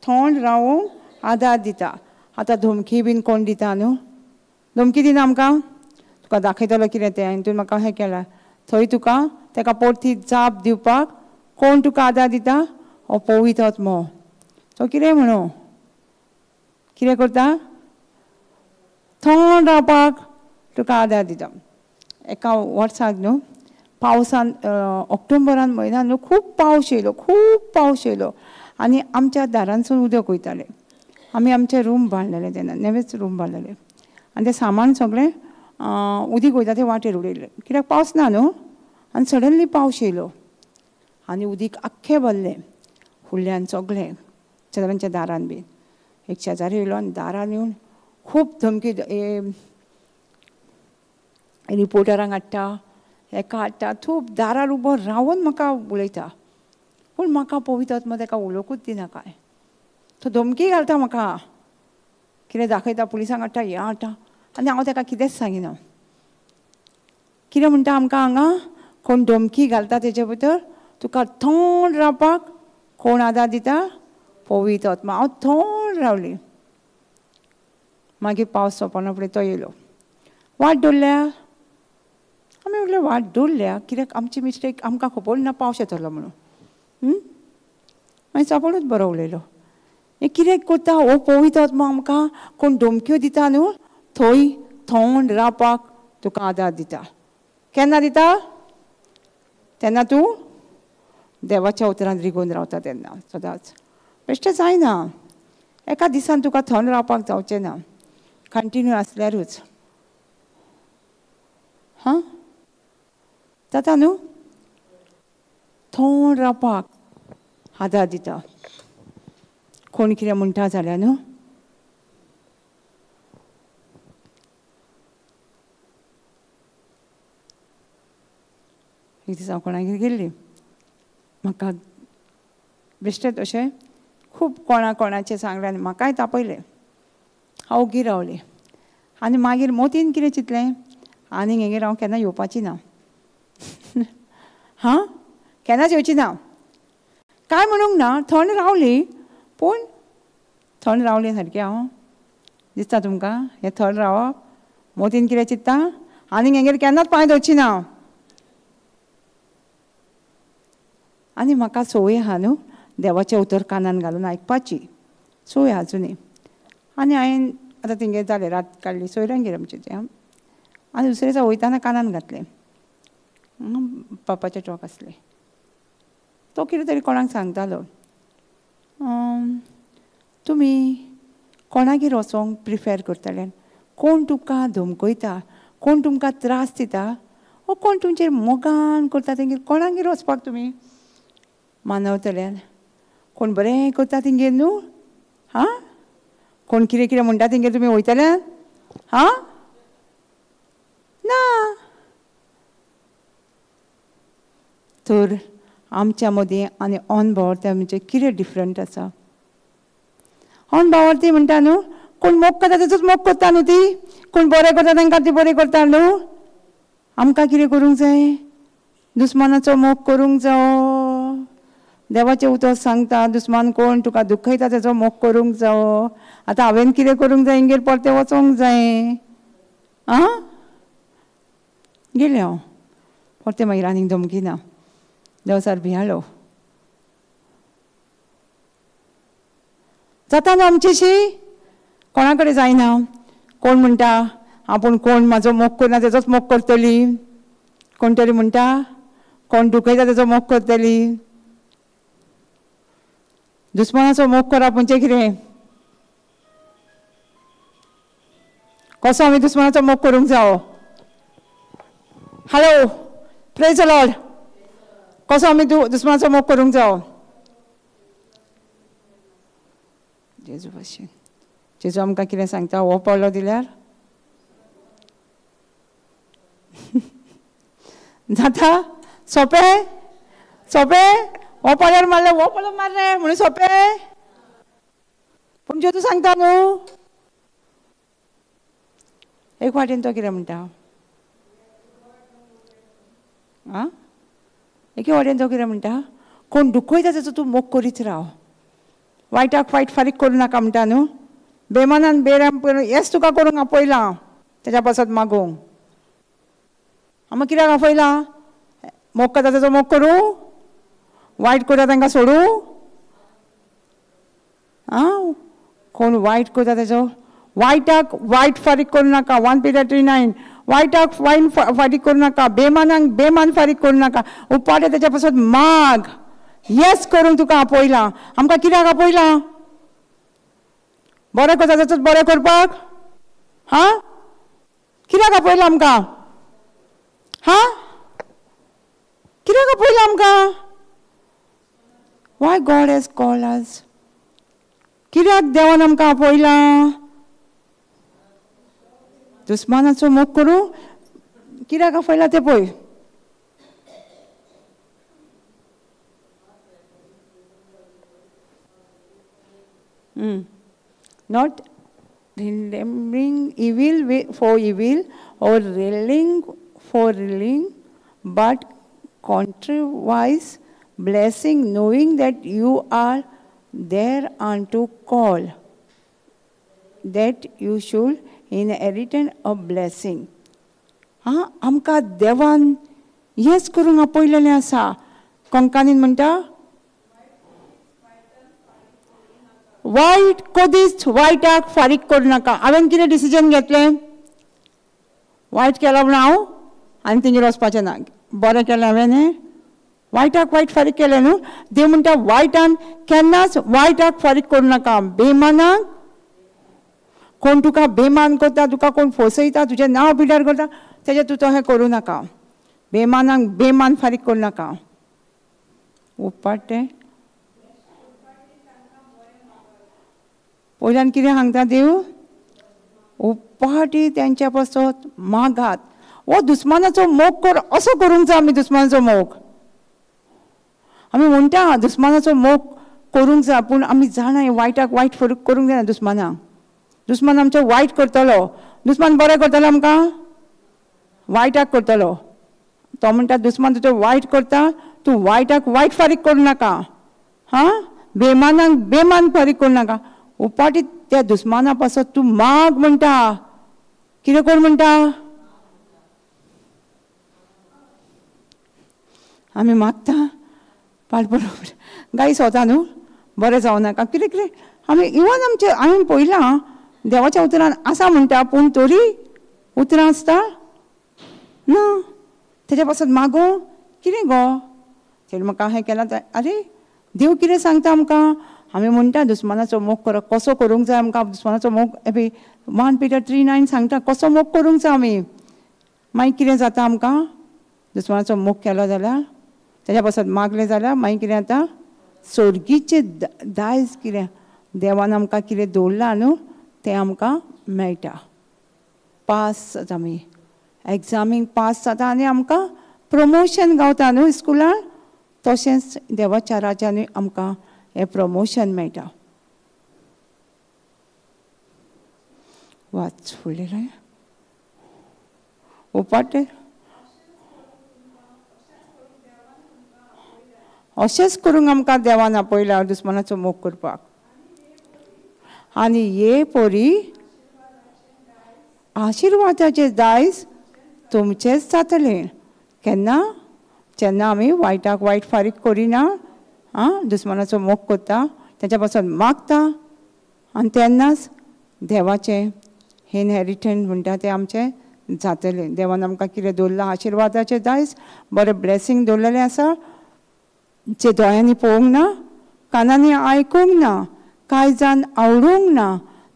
थोंड रावूंक आदार दिता. आतां धमकी बीन कोण दिता न्हू, धमकी दिना आमकां, तुका दाखयतलो कितें तें आनी तुवें म्हाका हें केलां, थंय तुका तेका परती जाप दिवपाक कोण तुका आदार दिता? हो पवित्र आत्मो. तो कितें म्हणू, कितें करता? थंड रावपाक तुका आदार दिता. एका वर्साक न्हू पावसान ऑक्टोबरान म्हयन्यान न्हू खूब पावस येयलो, खूब पावस येयलो आनी आमच्या दारांसून उदक वयतालें. आमी आमचें रूम बांदलेलें तेन्ना, नवेंच रूम बांदलेलें आनी तें सामान सगळें उदीक वयता तें वाटेर उडयलें, कित्याक पावस ना न्हू. आनी सडनली पावस येयलो आनी उदीक आख्खें भरलें फुडल्यान सगळें शेजाऱ्यांच्या दारान बीन. एक शेजारी येयलो आनी दारान येवन खूब धमकी, रिपोर्टरांक हाडटा, हेका हाडटा, खूब दारार उबो रावन म्हाका उलयता. पूण म्हाका पवित्र आत्मो तेका उलोवंकूच दिना कांय. तो धमकी घालता म्हाका, कितें दाखयता, पुलिसांक हाडटा, हें हाडटा, आनी हांव तेका कितेंच सांगिना. कितें म्हणटा आमकां हांगा कोण धमकी घालता तेजे भितर तुका थंड रावपाक कोण आदार दिता? पवित्र आत्मो. हांव थंड रावली. मागीर पावस सोंपना फुडें तो येयलो, वाट दवरल्या. आमी म्हणलें वाट दवरल्या कित्याक आमची मिस्टेक, आमकां खबर ना पावस येतलो म्हणून. मागीर सापडूच बरो उलयलो, हें कितें करता हो पवित्र आत्मो आमकां कोण धमक्यो दिता न्हू थंय थंड रावपाक तुका आदार दिता. केन्ना दिता? तेन्ना तूं देवाच्या उतरान रिगोवन रावता तेन्ना सदांच. बेश्टें जायना, एका दिसान तुका थंड रावपाक जावचें ना, कंटिन्यू आसल्यारूच. हां जाता न्हू? थंड रावपाक आदार दिता. कोण कितें म्हणटा जाल्यार न्हू, एक दीस हांव कोणागेर गेल्ली, म्हाका बेश्टेंच अशें खूब कोणा कोणाचें सांगलें आनी म्हाकाय तापयलें. हांव ओगी रावलें आनी मागीर मोतीन कितें चिंतलें, आनी हेगेर हांव केन्ना येवपाची ना. हां, केन्नाच येवची ना. कांय म्हणूंक ना, थंड रावली. पूण थंड रावली सारकें हांव दिसता तुमकां हें थंड रावप. मोतीन कितें चिंत्ता, आनी हेगेर केन्नाच पांय दवरची ना. आनी म्हाका संवय आहा न्हू देवाचें उतर कानान घालून आयकपाची संवय आजुनूय. आनी हांवें आतां तेंगेर जालें, रात काडली सोयऱ्यांगेर आमचें तें. आनी दुसरे दिसा वयताना कानान घातलें, पापाचें टॉक आसलें. तो कितें तरी कोणाक सांगतालो, तुमी कोणागेर वचोंक प्रिफेर करतले, कोण तुमकां धमकयता, कोण तुमकां त्रास दिता, वो कोण तुमचेर मोगान करता तेंगेर कोणागेर वचपाक तुमी मानवतल्यान? कोण बरें करता तेंगेर न्हू? हां, कोण कितें कितें म्हणटा तेंगेर तुमी वयतल्यान? हां, ना. तर आमच्या मदीं आनी अनभावार्थी म्हणजे कितें डिफरंट आसा? अनभावार्थी म्हणटा न्हू, कोण मोग करता तेजोच मोग करता न्हू ती, कोण बरें करता तांकां ती बरें करता न्हू. आमकां कितें करूंक जाय? दुस्मानाचो मोग करूंक जावो. देवाचें उतर सांगता दुस्मान कोण तुका दुखयता तेजो मोग करूंक जावो. आतां हांवें कितें करूंक जाय? हेंगेर परतें वचोंक जाय. आं, गेलें हांव परतें. मागीर आनीक धमकी ना, देवचार भियालो. जाता न्हू आमचेशी? कोणा कडेन जायना. कोण म्हणटा आपूण कोण म्हाजो मोग करना तेजोच मोग करतली, कोण तरी म्हणटा कोण दुखयता तेजो मोग करतली. दुस्मानाचो मोग करप म्हणजे कितें? कसो आमी दुस्मानाचो मोग करूंक जावो? Hello, praise the Lord. कसो आमी दुस्मानाचो मोग करूंक जावो? जेजू भशेन. जेजू आमकां कितें सांगता? हो पडलो दिल्यार जाता सोंपें? सोंपें? हो पडल्यार मारलें, हो पडलो मारलें म्हणून सोंपें? पूण जेजू सांगता न्हू. एक वाटेन तो कितें म्हणटा? आं, एके वाटेन तो कितें म्हणटा? कोण दुखयता तेजो तूं मोग करीत राव, वायटाक वायट फारीक करूं नाका म्हणटा न्हू. बेमानान बेराम येस तुका करूंक आपयलां तेज्या पासत मागूंक. आमी कित्याक आपयलां? मोग करता तेजो मोग करूं, वायट करता तांकां सोडूं? आं, कोण वायट करता तेजो वायटाक वायट फारीक करूं नाका. 1 Peter 3:9. वायटाक वायट फारीक करूं नाका, बेमानाक बेमान फारीक करूं नाका, उपाटे तेज्या पासत माग. येस करूंक तुका आपयलां. आमकां कित्याक आपयलां? बरें करता तेचोच बरें करपाक? हां, कित्याक आपयलां आमकां? हां, कित्याक आपयलां आमकां? Why God has called us? कित्याक देवान आमकां आपयलां? दुस्मानाचो मोग करूं कित्याक आपयलां तें पळय. Not remembering evil for evil or railing for railing, but contrariwise blessing, knowing that you are there unto call, that you should inherit a blessing. हां, आमकां देवान येस करूंक आपयलेलें आसा. कोंकणीन म्हणटा वायट कदीच वायटाक फारीक करूं नाका. हांवें कितें डिसिजन घेतलें? वायट केलां म्हणून हांव आनी तेंगेर वचपाचें ना. बरें केलें हांवें, वायटाक वायट फारीक केलें न्हू. देव म्हणटा वायटान केन्नाच वायटाक फारीक करूं नाका. बेमानाक कोण तुका बेमान करता, तुका कोण फसयता, तुजें नांव पिड्ड्यार करता, तेजें तूं तशें करूं नाका. बेमानाक बेमान फारीक करूं नाका. उपाटें पयल्यान कितें सांगता देव? उपाटी तेंच्या पासत मागात. हो दुस्मानाचो मोग कर, असो करूंक जाय आमी दुस्मानाचो मोग. आमी म्हणटा दुस्मानाचो मोग करूंक जाय, पूण आमी जाणा हें वायटाक वायट फरक करूंक जायना. दुस्मानाक, दुस्मान आमचो वायट करतलो, दुस्मान बरें करतलो आमकां, वायटाक करतलो. तो म्हणटा दुस्मान तुजो वायट करता, तूं वायटाक वायट फारीक करूं नाका, हां, बेमानाक बेमान फारीक करूं नाका, उपाटी त्या दुस्माना पासत तूं माग म्हणटा. कितें कर म्हणटा? आमी मागता पाड पडूं गायी सोता न्हू, बरें जावं नाका, कितें कितें आमी इवन आमचें हांवें पळयलां देवाच्या उतरान आसा म्हणटा, पूण तरी उतरां आसता ना तेज्या पासत मागो कितें गो तेणें म्हाका हें केलां. आरे देव कितें सांगता आमकां? आमी म्हणटा दुस्मानाचो मोग करप, कसो करूंक जाय आमकां दुस्मानाचो मोग? एबे 1 Peter 3:9 सांगता कसो मोग करूंक जाय आमी. मागीर कितें जाता आमकां? दुस्मानाचो मोग केलो जाल्यार, तेज्या पासत मागलें जाल्यार मागीर कितें जाता? सोर्गीचें दायज कितें देवान आमकां कितें दवरलां न्हू तें आमकां मेळटा. पास जाता आमी, एग्जामीक पास जाता आनी आमकां प्रमोशन गावता न्हू स्कुलान. तशेंच देवाच्या राज्यानूय आमकां हें प्रमोशन मेळटा. वाच फुडलें उपाटे अशेंच करूंक आमकां देवान आपयला दुस्मानाचो मोग करपाक. आनी हे परी आशिर्वादाचें दायज तुमचेंच जातलें. केन्ना? जेन्ना आमी वायटाक वायट फारीक करिना, आं, दुस्मानाचो मोग करता, तेच्या पासून मागता, आनी तेन्नाच देवाचें इनहेरिटन्स म्हणटा तें आमचें जातलें. देवान आमकां कितें दवरलां आशिर्वादाचें दायज, बरें ब्लेसींग दवरलेलें आसा, जे दोळ्यांनी पळोवंक ना, कानांनी आयकूंक ना, कांय जाण आवडूंक ना,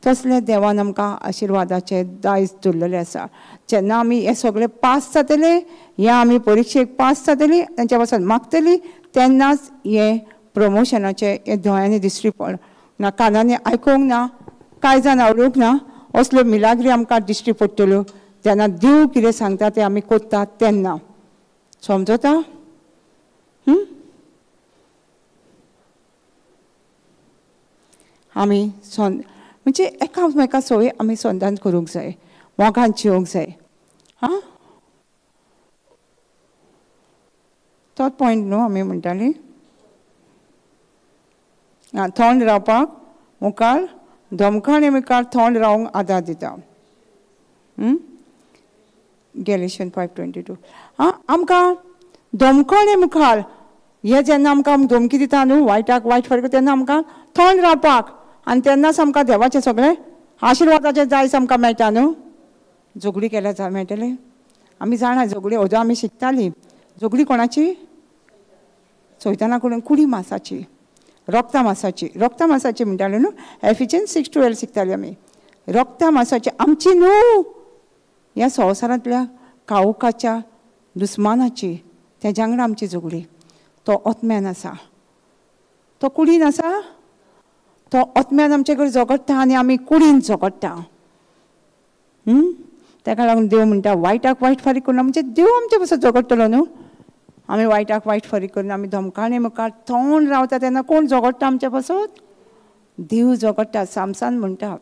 तसलें देवान आमकां आशिर्वादाचें दायज दवरलेलें आसा. जेन्ना आमी हे सगळे पास जातले, या आमी परिक्षेक पास जातली, तेंच्या पासून मागतली, तेन्नाच हें प्रमोशनाचें हें दोळ्यांनी दिश्टी पड ना, कानांनी आयकूंक ना, कांय जाण आवडूंक ना, असल्यो मिलाग्री आमकां दिश्टी पडटल्यो जेन्ना देव कितें सांगता तें आमी करतात तेन्ना. समजता? आमी म्हणजे एकामेका सोय आमी संदान करूंक जाय, मोगान जिवंक जाय. हां, तोच पॉयंट न्हू आमी म्हणटाली. आं, थंड रावपाक मुखार धमकाणे मुखार थंड रावंक आदार दिता. Galatians 5:22. आं, आमकां धमकाणे मुखार हे जेन्ना आमकां धमकी दिता न्हू वायटाक वायट फरक, तेन्ना आमकां थंड रावपाक, आनी तेन्नाच आमकां देवाचें सगळें आशिर्वादाचें दायज आमकां मेळटा न्हू. झगडी केल्यार जाय मेळटलें? आमी जाणा झगडी अजून आमी शिकतालीं. झगडी कोणाची? सैताना कडून, कुडी मासाची, रोगता मासाची. रोगता मासाची म्हणटाले न्हू, एफिजन्स 6:12 शिकताली आमी. रोगता मासाची आमची न्हू, ह्या संवसारांतल्या काळोखाच्या दुस्मानाची, तेज्या वांगडा आमची झगडी. तो आत्म्यान आसा, तो कुडीन आसा, तो आत्म्यान आमचे कडेन झगडटा आनी आमी कुडीन झगडटा. तेका लागून देव म्हणटा वायटाक वायट फारीक करून, म्हणजे देव आमचे पासून झगडटलो न्हू. आमी वायटाक वायट फारीक करून आमी धमकाणे मुखार थंड रावता तेन्ना कोण झगडटा आमचे पासून? देव झगडटा. सामसान म्हणटा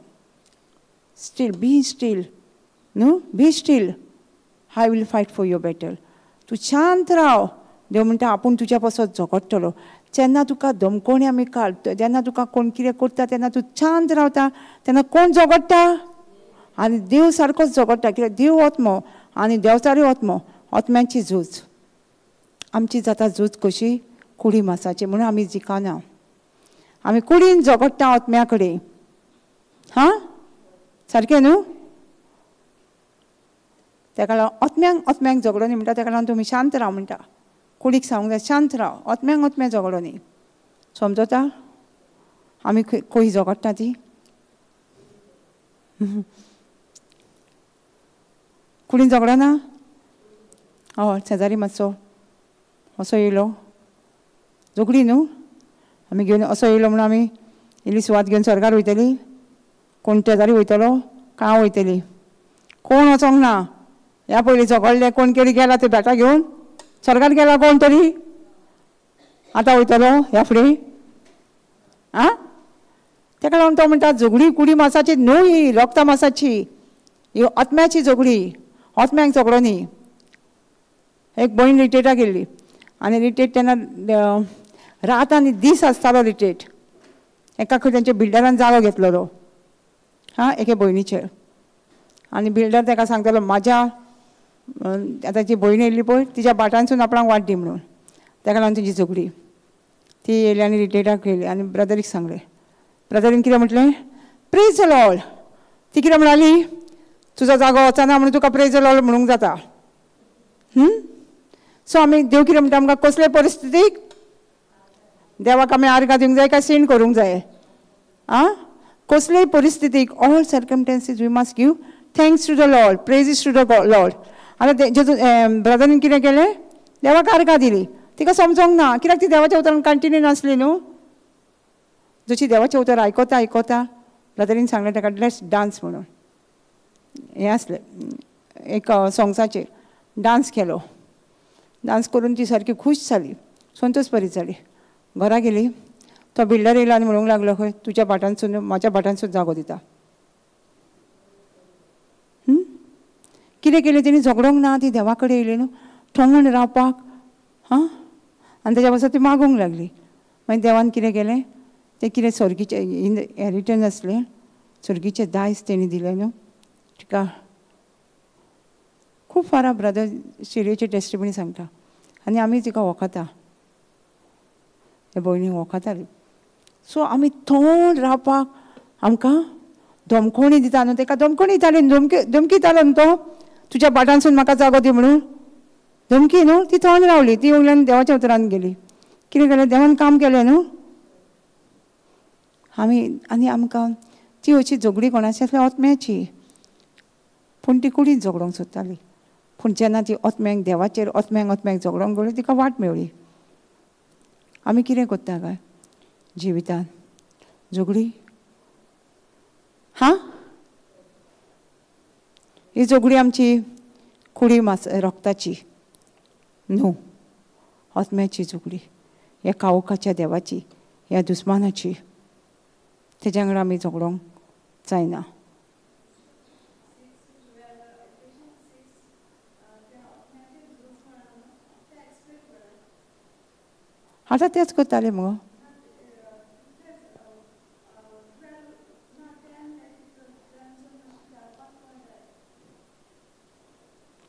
स्टील, बी स्टील न्हू, be still, I will fight for your battle. तूं शांत राव. देव म्हणटा आपूण तुज्या पासून झगडटलो. जेन्ना तुका धमकोणी आमी काड, जेन्ना तुका कोण कितें करता तेन्ना तूं शांत रावता, तेन्ना कोण झगडटा? आनी देव सारकोच झगडटा. कित्याक देव आत्मो आनी देवचारूय आत्मो, आत्म्यांची झूज आमची जाता. झूज कशी? कुडी मासाची, म्हणून आमी जिखना. आमी कुडीन झगडटा आत्म्या कडेन. हां, सारकें न्हू? तेका लागून आत्म्यांक आत्म्यांक झगडो न्ही म्हणटा, तेका लागून तुमी शांत राव म्हणटा. कुडीक सांगूंक जाय शांत राव, आत्म्यांक आत्म्या झगडो न्ही. समजता? आमी खंय झगडटा ती? कुडीन झगडना? हय, शेजारी मातसो असो येयलो, झगडी न्हू आमी घेवन असो येयलो म्हणून आमी इल्ली सुवात घेवन स्वर्गार वयतली? कोण शेजारी वयतलो? कांय वयतली? कोण वचोंक ना. ह्या पयलीं झगडले कोण केरी गेला ते बेटा घेवन स्वर्गार गेला कोण तरी, आतां वयतलो ह्या फुडें. आं, ताका लागून तो म्हणटा झगडी कुडी मासाची न्हू, ही रक्ता मासाची, ही आत्म्याची झगडी, आत्म्याक झगडो न्ही. एक भयण रिट्रेटाक गेल्ली आनी रिट्रेट तेन्ना रात आनी दीस आसतालो रिट्रेट. एका खंय तेंच्या बिल्डरान जागो घेतलेलो, हां, एके भयणीचेर. आनी बिल्डर ताका सांगतालो म्हाज्या आतां जी भयण येयल्ली पळय तिच्या बाटांसून आपणाक वाट दी म्हणून. ताका लागून तिची झगडी. ती येयली आनी रिट्रेटाक येयली आनी ब्रदरीक सांगलें. ब्रदरीन कितें म्हटलें, प्रेज the Lord. ती कितें म्हणाली, तुजो जागो वचना म्हणून तुका प्रेज the Lord म्हणूंक जाता. सो आमी देव कितें म्हणटा आमकां, कसले परिस्थितीक देवाक आमी आर्गां दिवंक जाय काय सीण करूंक जाय? आं, कसलेय परिस्थितीक, all circumstances we must give thanks to the Lord, praises to the Lord. आतां जेजू ब्रदरीन कितें केलें, देवाक आर्गां दिली. तिका समजोंक ना कित्याक ती देवाच्या उतरान कंटिन्यू नासली न्हू. जशी देवाचें उतर आयकता आयकता ब्रदरीन सांगलें ताका let's dance म्हणून. हें आसलें एक सोंग्साचेर डांस केलो. डांस करून ती सारकी खूश जाली, संतोष बरी जाली. घरा गेली, तो बिल्डर येयलो आनी म्हणूंक लागलो खंय तुज्या भाटांसून म्हाज्या भाटांसून जागो दिता. कितें केलें तेणी, झगडोंक ना, ती देवा कडेन येयली न्हू थंड रावपाक. हां, आनी तेज्या पासून ती मागूंक लागली. मागीर देवान कितें केलें, तें कितें स्वर्गीचें इनहेरिटन्स आसलें, स्वर्गीचें दायज तेणी दिलें न्हू तिका. खूब फारां ब्रदर शिरयेची टेस्टिमनी सांगता आनी आमी तिका वखता, ते भयणीक वखताली. सो आमी थंड रावपाक आमकां धमकोणी दिता न्हू, ताका धमकोणी दिताली, धमकी दितालो न्हू तो, तुज्या बाटांसून म्हाका जागो दी म्हणून धमकी न्हू. ती थंड रावली, ती वयल्यान देवाच्या उतरान गेली. कितें केलें, देवान काम केलें न्हू. आमी आनी आमकां ती अशी झगडी कोणाची आसली, आत्म्याची, पूण ती कुडीन झगडोंक सोदताली. पूण जेन्ना ती आत्म्याक देवाचेर आत्म्याक आत्म्याक झगडोंक गेली तिका वाट मेवली. आमी कितें करता काय जिवितान, झगडी? हां, ही झगडी आमची कुडी मास रक्ताची न्हू, आत्म्याची झगडी, ह्या कावकाच्या देवाची, ह्या दुस्मानाची. तेज्या वांगडा आमी झगडोंक जायना. आतां तेंच करताले मुगो.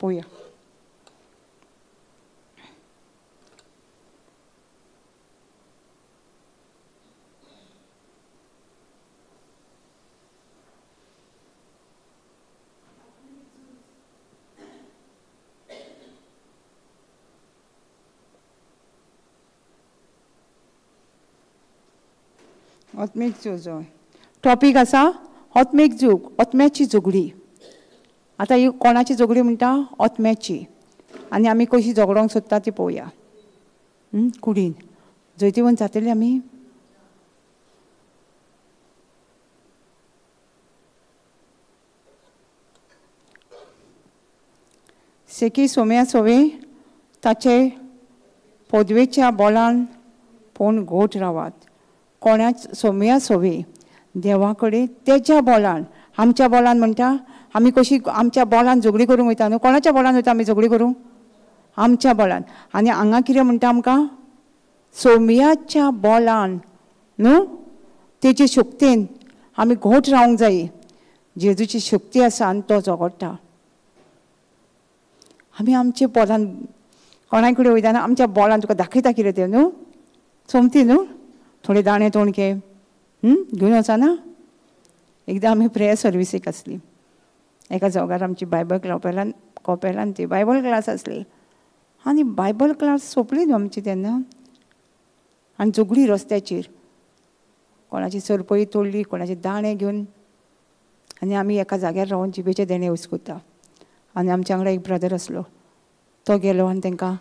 पळोवया. आत्मीक झूज टॉपीक आसा, आत्मीक झूज, आत्म्याची झगडी. आतां ही कोणाची झगडी म्हणटा, आत्म्याची. आनी आमी कशी झगडोंक सोदता ती पळोवया. कुडीन जैतिवंत जातली आमी. सेकी सोम्या सोवे ताचे पदवेच्या बोलान पूण घोट रावात. कोणाच सोम्या सोवे देवा कडेन तेच्या बोलान, आमच्या बोलान म्हणटा आमी कशी आमच्या बोलान झगडी करूंक वयता न्हू. कोणाच्या बोलान वयता आमी झगडी करूंक? आमच्या बोलान. आनी हांगा कितें म्हणटा आमकां, सोम्याच्या बोलान न्हू, तेचे शक्तीन आमी घोट रावंक जाय. जेजूची शक्ती आसा आनी तो झगडटा. आमी आमच्या बोलान कोणाय कडेन वयता आमच्या बोलान तुका दाखयता कितें तें न्हू, सोमती न्हू, थोडे दाणे तोणके घेवन वचना. एकदां आमी प्रेयर सर्विसीक आसली एका जोगार, आमची बायबल कॉपेलान कॉपेलान ती बायबल क्लास आसली. आनी बायबल क्लास सोंपली न्हू आमची तेन्ना, आनी झगडी रस्त्याचेर, कोणाची सरपळी तोडली, कोणाचे दाणे घेवन. आनी आमी एका जाग्यार रावन जिबेचे देणे उस्कुता. आनी आमच्या वांगडा एक ब्रदर आसलो, तो गेलो आनी तांकां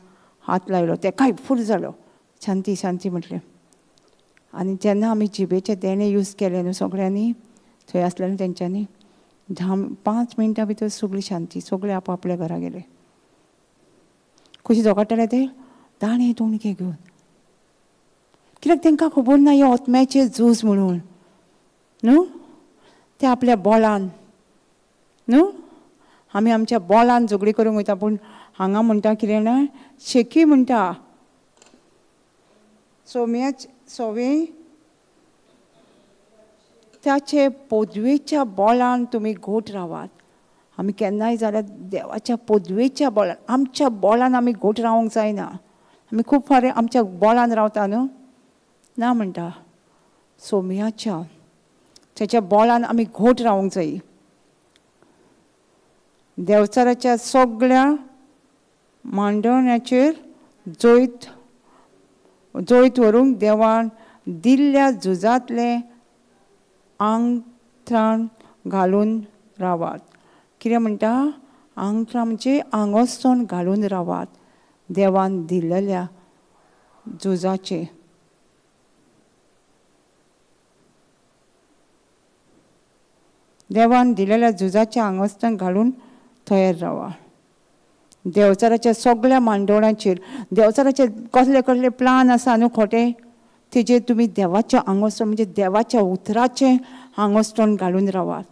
हात लायलो, तेकाय फूल जालो, शांती शांती म्हटलें. आनी जेन्ना आमी जिबेचे देणे यूज केले न्हू सगळ्यांनी, थंय आसले न्हू तेंच्यांनी, 10-5 मिनटां भितर सगळी शांती, सगळे आपआपल्या घरा गेले. कशी झगडटाले ते, दाणे तोणके घेवन. कित्याक तांकां खबर ना हें आत्म्याचें झूज म्हणून न्हू. ते आपल्या बोलान न्हू, आमी आमच्या बोलान झगडी करूंक वयता. पूण हांगा म्हणटा कितें ना, शेकी म्हणटा सोम्याच सोवे ताचे पदवेच्या बोलान तुमी घोट रावात. आमी केन्नाय जाल्यार देवाच्या पदवेच्या बोलान, आमच्या बोलान आमी घोट रावंक जायना. आमी खूब फावटी आमच्या बोलान रावता न्हू, ना म्हणटा सोम्याच्या ताच्या बोलान आमी घोट रावंक जाय. देवचाराच्या सगळ्या मांडण्याचेर जैत जैत व्हरूंक देवान दिल्ल्या झुजांतलें आंगत्राण घालून रावात. कितें म्हणटा? आंगत्राण म्हणजे आंगोस्तण घालून रावात देवान दिल्लेल्या झुजाचें. देवान दिलेल्या झुजाचें आंगोस्तण घालून तयार रावा. देवचाराच्या सगळ्या मांडवणाचेर, देवचाराचे कसले कसले प्लान आसा न्हू खोटे, तेजेर तुमी देवाचें आंगोस्तण म्हणजे देवाच्या उतराचें आंगोस्तण घालून रावात.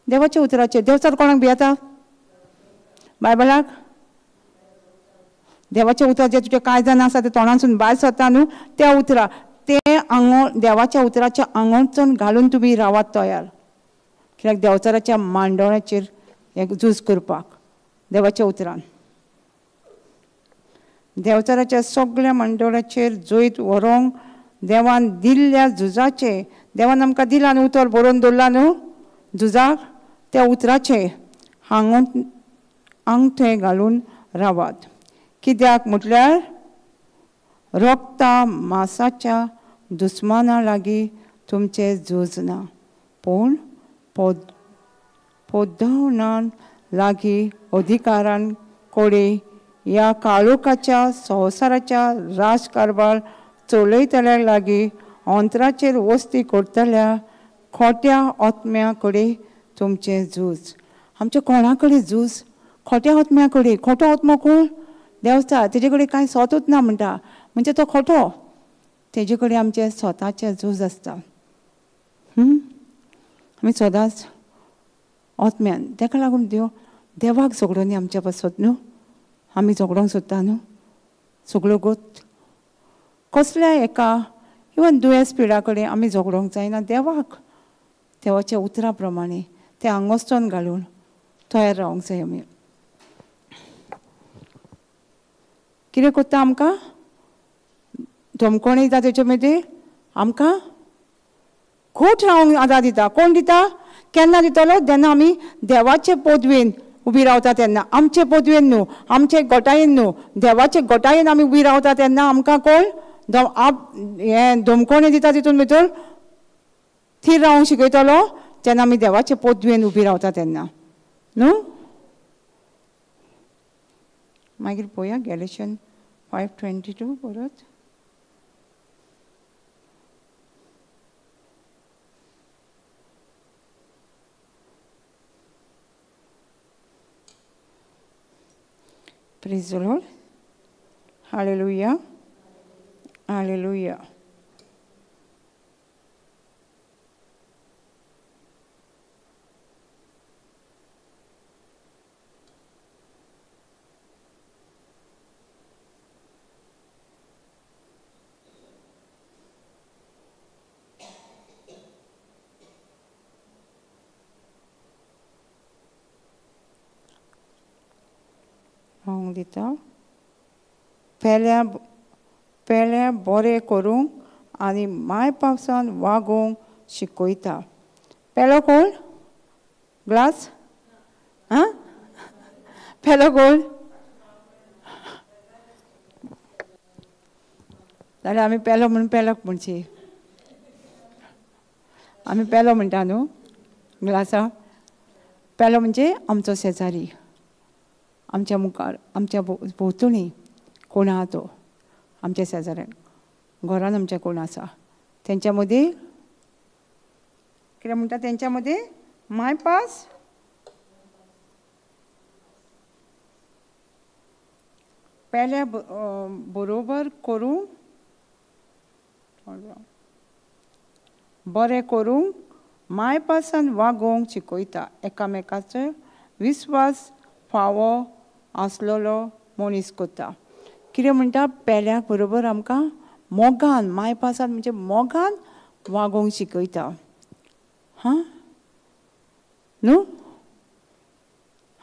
देवाच्या उतराचें. देवचार कोणाक भियेता? बायबलाक. देवाच्या उतराचें तुजें कांय जाण आसा तें तोंडांसून भायर सरता न्हू, त्या उतरा तें आंगो देवाच्या उतराचें आंगोस्तण घालून तुमी रावात तयार. कित्याक देवचाराच्या मांडवणाचेर हें झूज करपाक देवाच्या उतरान. देवचाराच्या सगळ्या मंडळाचेर जैत व्हरूंक देवान दिल्ल्या झुजाचें, देवान आमकां दिलां न्हू उतर बरोवन दवरलां न्हू झुजाक, त्या उतराचें आंगठें घालून रावात. कित्याक म्हटल्यार रक्ता मासाच्या दुस्माना लागीं तुमचें झूज ना, पूण पोद्दवनान लागीं अधिकारान कोडे ह्या काळोखाच्या संवसाराच्या राजकारभार चलयतल्या लागीं अंतराचेर वस्ती करतल्या खोट्या आत्म्या कडेन तुमचें झूज. आमच्या कोणा कडेन झूज? खोट्या आत्म्या कडेन. खोटो आत्मो कोण? देवचार. तेजे कडेन कांय सोतूच ना म्हणटा, म्हणजे तो खोटो. तेजे कडेन आमचें स्वताचें झूज आसता. आमी सदांच आत्म्यान, तेका लागून देव देवाक झगडो न्ही आमच्या पासत न्हू, आमी झगडोंक सोदता न्हू सगळ्यो गोत कसल्या एका इवन दुयेंस पिडा कडेन आमी झगडोंक जायना. देवाक देवाच्या उतरा प्रमाणे तें आंगोस्तण घालून तयार रावंक जाय. आमी कितें करता? आमकां धमकोण येता तेचे मदीं आमकां खोट रावंक आदार दिता. कोण दिता? केन्ना दितलो? जेन्ना आमी देवाचे पदवेन उबी रावता तेन्ना. आमचे पदवेन न्हू, आमचे गोटायेन न्हू, देवाचे गोटायेन आमी उबी रावता तेन्ना आमकां कोण हें धमकोणी दिता तितून भितर थीर रावंक शिकयतलो जेन्ना आमी देवाचे पदवेन उबी रावता तेन्ना न्हू. मागीर पळोवया गॅलेशन 5:22 परत. Praise the Lord. Hallelujah. Hallelujah. दिता पेल्या पेल्या बरें करूंक आनी माय पावसान वागोवंक शिकयता. पेलो कोण? ग्लास? आं, पेलो कोण? जाल्यार आमी पेलो म्हणून पेलोक म्हणची. आमी पेलो म्हणटा न्हू ग्लासा. पेलो म्हणजे आमचो शेजारी, आमच्या मुखार आमच्या भोंवतणी कोण आहा तो, आमच्या शेजाऱ्याक घरान आमच्या कोण आसा तेंच्या मदीं कितें म्हणटा, तेंच्या मदीं मायपास पेल्या बरोबर करूं बरें करूंक मायपासान वागोवंक शिकयता, एकामेकाचो विस्वास फावो आसलेलो मनीस करता. कितें म्हणटा, पेल्याक बरोबर आमकां मोगान, मायपासान म्हणजे मोगान वागोवंक शिकयता. हां न्हू,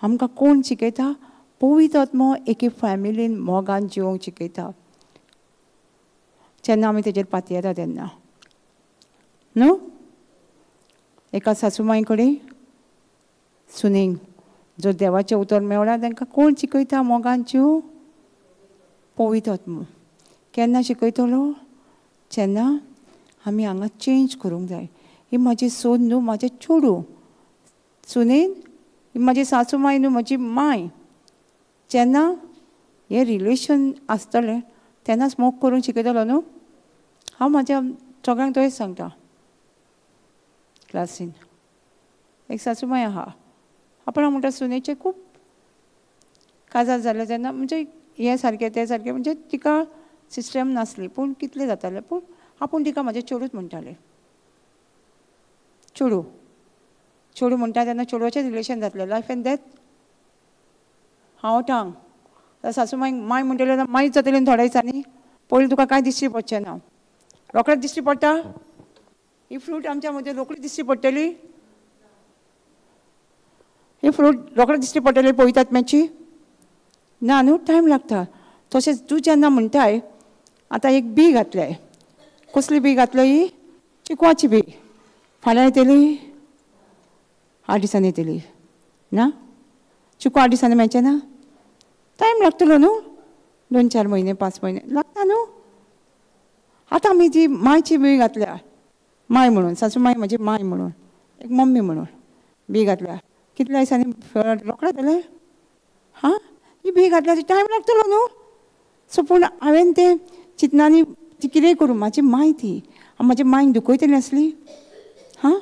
आमकां कोण शिकयता? पवित्र आत्मो एके फॅमिलीन मोगान जिवोवंक शिकयता जेन्ना आमी तेजेर पातयेता तेन्ना न्हू. एका सासूमाय कडेन सुनेक जर देवाचें उतर मेवळा तांकां कोण शिकयता मोगान जीव? पवित्र आत्मो. केन्ना शिकयतलो? जेन्ना आमी हांगा चेंज करूंक जाय. ही म्हजी सून न्हू, म्हाजें चेडूं, सुनेन ही म्हजी सासू माय न्हू, म्हजी माय. जेन्ना हें रिलेशन आसतलें तेन्नाच मोग करूंक शिकयतलो न्हू. हांव म्हाज्या सगळ्यांक तशेंच सांगता क्लासीन. एक सासूमाय आहा, आपण हांव म्हणटा सुनेचें खूब काजार जालें तेन्ना, म्हणजे हें सारकें तें सारकें, म्हणजे तिका सिस्टम नासली, पूण कितलें जातालें, पूण आपूण तिका म्हाजें चेडूच म्हणटालें. चेडूं चेडूं म्हणटा तेन्ना चेडवाचें रिलेशन जातलें, लायफ एंड डेथ. हांव टांग सासू माय माय म्हणटलें तेन्ना मायच जातली न्हू थोड्या दिसांनी. पयलीं तुका कांय दिश्टी पडचें ना, रोखडेंच दिश्टी पडटा. ही फ्रूट आमच्या मदीं रोखडी दिश्टी पडटली, ही फ्रूट रोखडें दिश्टी पडटली पवित्र आत्म्याची ना न्हू, टायम लागता. तशेंच तूं जेन्ना म्हणटाय आतां एक बी घातलें, कसली बी घातली? ही चिकवाची बी. फाल्यां येतली, 8 दिसांनी येतली ना? चिकू 8 दिसांनी मेळचें ना, टायम लागतलो न्हू, 2 4 म्हयने 5 म्हयने लागता न्हू. आतां आमी जी मायची बी घातल्या, माय म्हणून, सासू माय म्हजी माय म्हणून, एक मम्मी म्हणून बी घातल्या, कितल्या दिसांनी रोखडें जालें? हां, ही बी घातल्या टायम लागतलो न्हू. सो पूण हांवें तें चिंतनांनी ती कितेंय करूं, म्हाजी माय ती, हांव म्हाज्या मायक दुखयतली आसली? हां,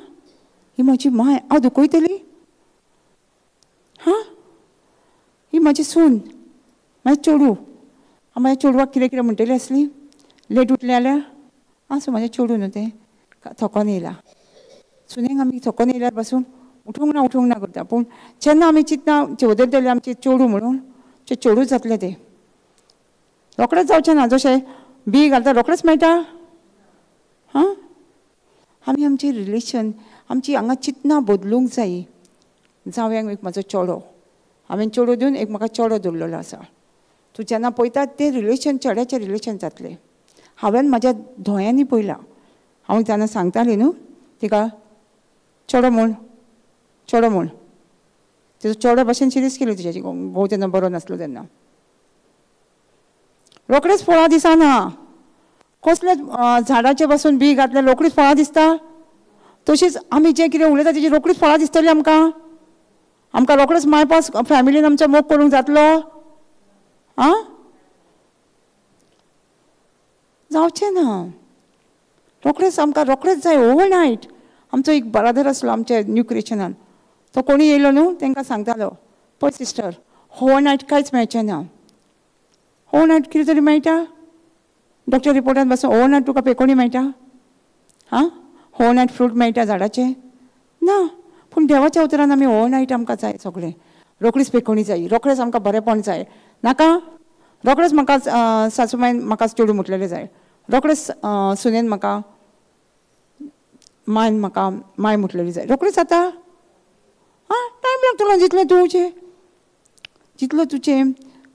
ही म्हजी माय, हांव दुखयतली? हां, ही म्हजी सून, म्हाजें चेडूं, हांव म्हाज्या चेडवाक कितें कितें म्हणटली आसली? लेट उठलें जाल्यार आसूं, म्हाजें चेडूं न्हू तें, थकोन येयला. सुनेक आमी थकोन येयल्यार पासून उठूंक ना उठूंक ना करता, पूण जेन्ना आमी चिंतना वदरतले आमचें चेडूं म्हणून, तें चेडूं जातलें, तें रोखडेंच जावचें ना. जशें बी घालता रोखडेंच मेळटा. हां, आमी आमचें रिलेशन, आमची हांगा चिंतना बदलूंक जाय. जावयांक एक म्हाजो चेडो, हांवें चेडो दिवन एक म्हाका चेडो दवरलेलो आसा. तूं जेन्ना पळयता तें रिलेशन चेड्याचें रिलेशन जातलें. हांवें म्हाज्या दोळ्यांनी पळयलां. हांव जेन्ना सांगतालें न्हू तिका चेडो म्हूण, चेडो म्हूण, तिचो चेडो भाशेन सिरीस केली तिच्याची, घोव जेन्ना बरो नासलो तेन्ना. रोखडेच फळां दिसना, कसल्या झाडाचे पासून बी घातल्यार रोखडीच फळां दिसता. तशीच आमी जें कितें उलयता तेजी रोखडीच फळां दिसतली आमकां. आमकां रोखडोच मायपास फॅमिलीन आमचो मोग करूंक जातलो? आं, जावचें ना. रोखडेच आमकां रोखडेच जाय, ओवरनायट. आमचो एक ब्रदर आसलो आमच्या न्यू क्रिश्चनान, तो कोणी येयलो न्हू तांकां सांगतालो, पळय सिस्टर, ओवरनायट कांयच मेळचें ना. ओवरनायट कितें तरी मेळटा? डॉक्टर रिपोर्टान बसून ओवरनायट तुका पेकोणी मेळटा? हां, ओवरनायट फ्रूट मेळटा झाडाचें? ना. पूण देवाच्या उतरान आमी ओवरनायट आमकां जाय सगळें, रोखडीच पेकोणी जाय, रोखडेंच आमकां बरेंपण जाय. नाका रोखडेंच म्हाका सासूमायन म्हाका चेडूं म्हटलेलें जाय, रोखडेंच सुनेन म्हाका मायन म्हाका माय म्हटलेली जाय, रोखडेंच जाता? आं, टायम लागतलो. जितलें तुजें जितलो तुजें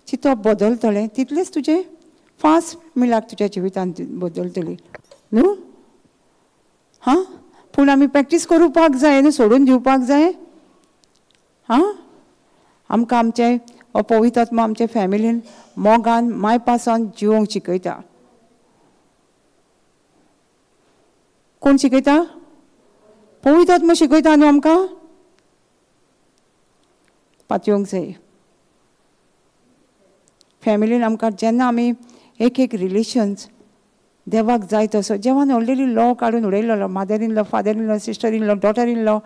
चिंतप बदलतलें तितलेंच तुजें फास्ट मिलाक तुज्या जिवितांत बदलतली न्हू. हां, पूण आमी प्रॅक्टीस करुपाक जाय न्हू, सोडून दिवपाक जाय. हां, आमकां आमचें पवित्र आत्मा आमच्या फॅमिलीन मोगान मायपासान जिवोवंक शिकयता. कोण शिकयता? पवित्र आत्मा शिकयता न्हू आमकां. पातयेवंक जाय फॅमिलीन आमकां. जेन्ना आमी एक एक रिलेशन्स देवाक जाय तसो, जेवान ऑलरेडी लॉ काडून उडयलेलो, mother in law, father in law, sister in law, daughter in law,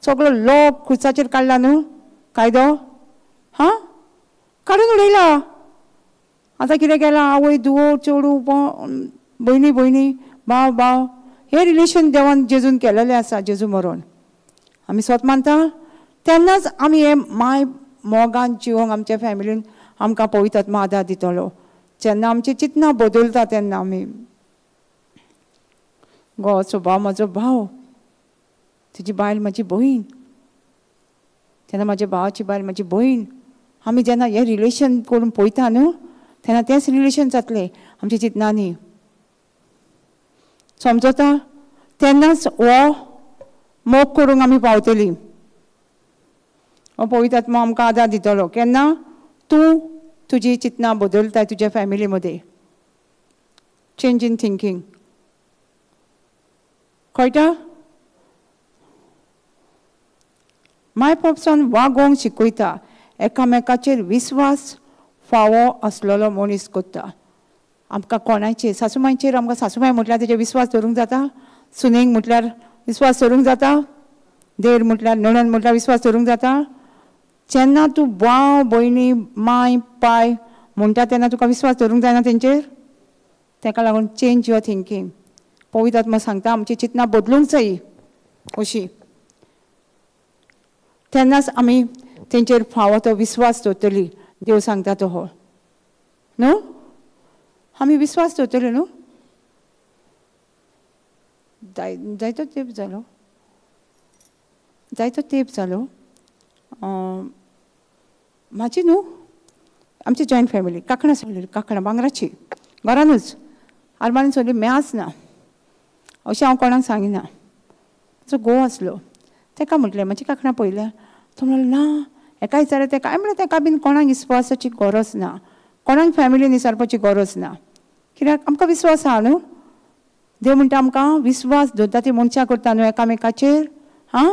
सगळो लॉ खुर्साचेर काडला न्हू कायदो. हां, काडून उडयला. आतां कितें केलां, आवय धुवो चेडूं भयणी भयणी भाव भाव, हें रिलेशन देवान जेजून केलेलें आसा. जेजू मरोन आमी स्वत मानता तेन्नाच आमी हें माय मोगान जिवोंक आमच्या फॅमिलीन आमकां पवित्र आत्मा आदार दितलो. जेन्ना आमची चिंतना बदलता तेन्ना आमी गोचो भाव म्हजो भाव, तुजी बायल म्हजी भयण, तेन्ना म्हज्या भावाची बायल म्हजी भयण, आमी जेन्ना हें रिलेशन करून पळयता न्हू तेन्ना तेंच रिलेशन जातलें आमच्या चिंतनांनी. समजता? तेन्नाच हो मोग करूंक आमी पावतली. हो पवित्र आत्मा आमकां आदार दितलो. केन्ना तूं तुजी चिंतनां बदलताय तुज्या फॅमिली मदें, चेंज इन थिंकींग. कळटा? माय पोपसान वागोवंक शिकयता, एकामेकाचेर विस्वास फावो आसलेलो मनीस करता. आमकां कोणाचेर, सासूमांयचेर आमकां सासूमाय म्हटल्यार तेजेर विस्वास दवरूंक जाता, सुनेक म्हटल्यार विस्वास दवरूंक जाता, देर म्हटल्यार नणन म्हटल्यार विस्वास दवरूंक जाता. जेन्ना तूं भाव भयणी माय पाय म्हणटा तेन्ना तुका विस्वास दवरूंक जायना तेंचेर. तेका लागून चेंज your thinking. पवित्र आत्मा सांगता आमची चिंतनां बदलूंक जायी अशी, तेन्नाच आमी तेंचेर फावो तो विस्वास दवरतली. देव सांगता तो हो न्हू, आमी विस्वास दवरतले न्हू. जायतो तेंप जालो, जायतो तेंप जालो म्हाजी न्हू, आमची जॉयंट फॅमिली, कांकणां सोडलेली, कांकणां भांगराची घरानूच आरमारीन सोडली, मेळच ना अशें हांव कोणाक सांगिना. जो घोव आसलो तेका म्हटलें म्हाजी कांकणां पळयल्या, तो म्हणलो ना. हेका विचारलें तेका, हांवें म्हणलें तेका बीन कोणाक विस्वासाची गरज ना, कोणाक फॅमिलीन विचारपाची गरज ना, कित्याक आमकां विस्वास आहा न्हू. देव म्हणटा आमकां विस्वास दवरता ती मनशां करता न्हू एकामेकाचेर. हां,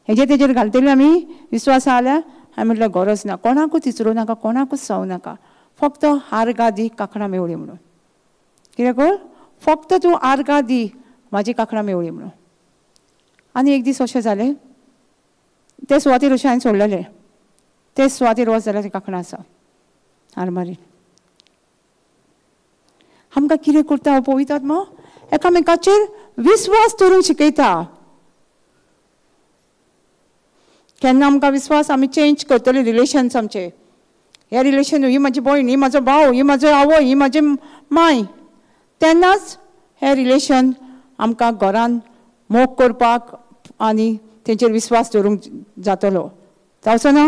हेजे तेजेर घालतली आमी विस्वास आहा जाल्यार. हांवें म्हटलें गरज ना, कोणाकूच विचारूं नाका, कोणाकूच सांगू नाका, फक्त आर्गां दी कांकणां मेवळी म्हणून. कितें कर, फक्त तूं आर्गां दी म्हाजी कांकणां मेवळी म्हणून. आनी एक दीस अशें जालें, ते सुवातेर अशें हांवें सोडलेलें, ते सुवातेर वच जाल्यार ती कांकणां आसा आरमारीन. आमकां कितें करता पवित्र आत्मा, एकामेकाचेर विस्वास दवरूंक शिकयता. केन्ना आमकां विस्वास आमी चेंज करतले रिलेशन्स आमचे. हे रिलेशन, ही म्हजी भयण, ही म्हजो भाव, ही म्हजो आवय, ही म्हजी माय, तेन्नाच हें रिलेशन आमकां घरान मोग करपाक आनी तेंचेर विस्वास दवरूंक जातलो. जावचो ना?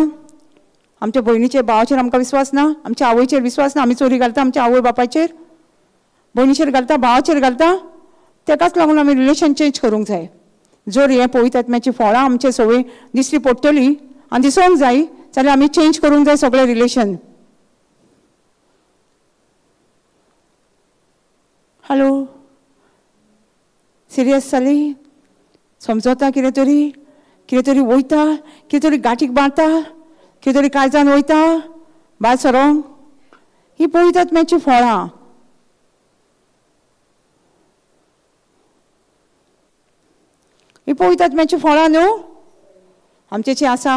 आमच्या भयणीचेर भावाचेर आमकां विस्वास ना, आमच्या आवयचेर विस्वास ना, आमी चोरी घालता आमच्या आवय बापायचेर, भयणीचेर घालता, भावाचेर घालता. तेकाच लागून आमी रिलेशन चेंज करूंक जाय. जर हें पवित्र आत्म्याची फळां आमचे सवय दिश्टी पडटली आनी दिसोंक जाय जाल्यार आमी चेंज करूंक जाय सगळें रिलेशन. हॅलो, सिरियस जाली? समजता कितें तरी, कितें तरी वयता, कितें तरी गांठीक बांदता, कितें तरी काळजान वयता भायर सरोंक. ही पवित्र आत्म्याची फळां. ही पवित्र आत्म्याची फळां न्हू आमचेची आसा,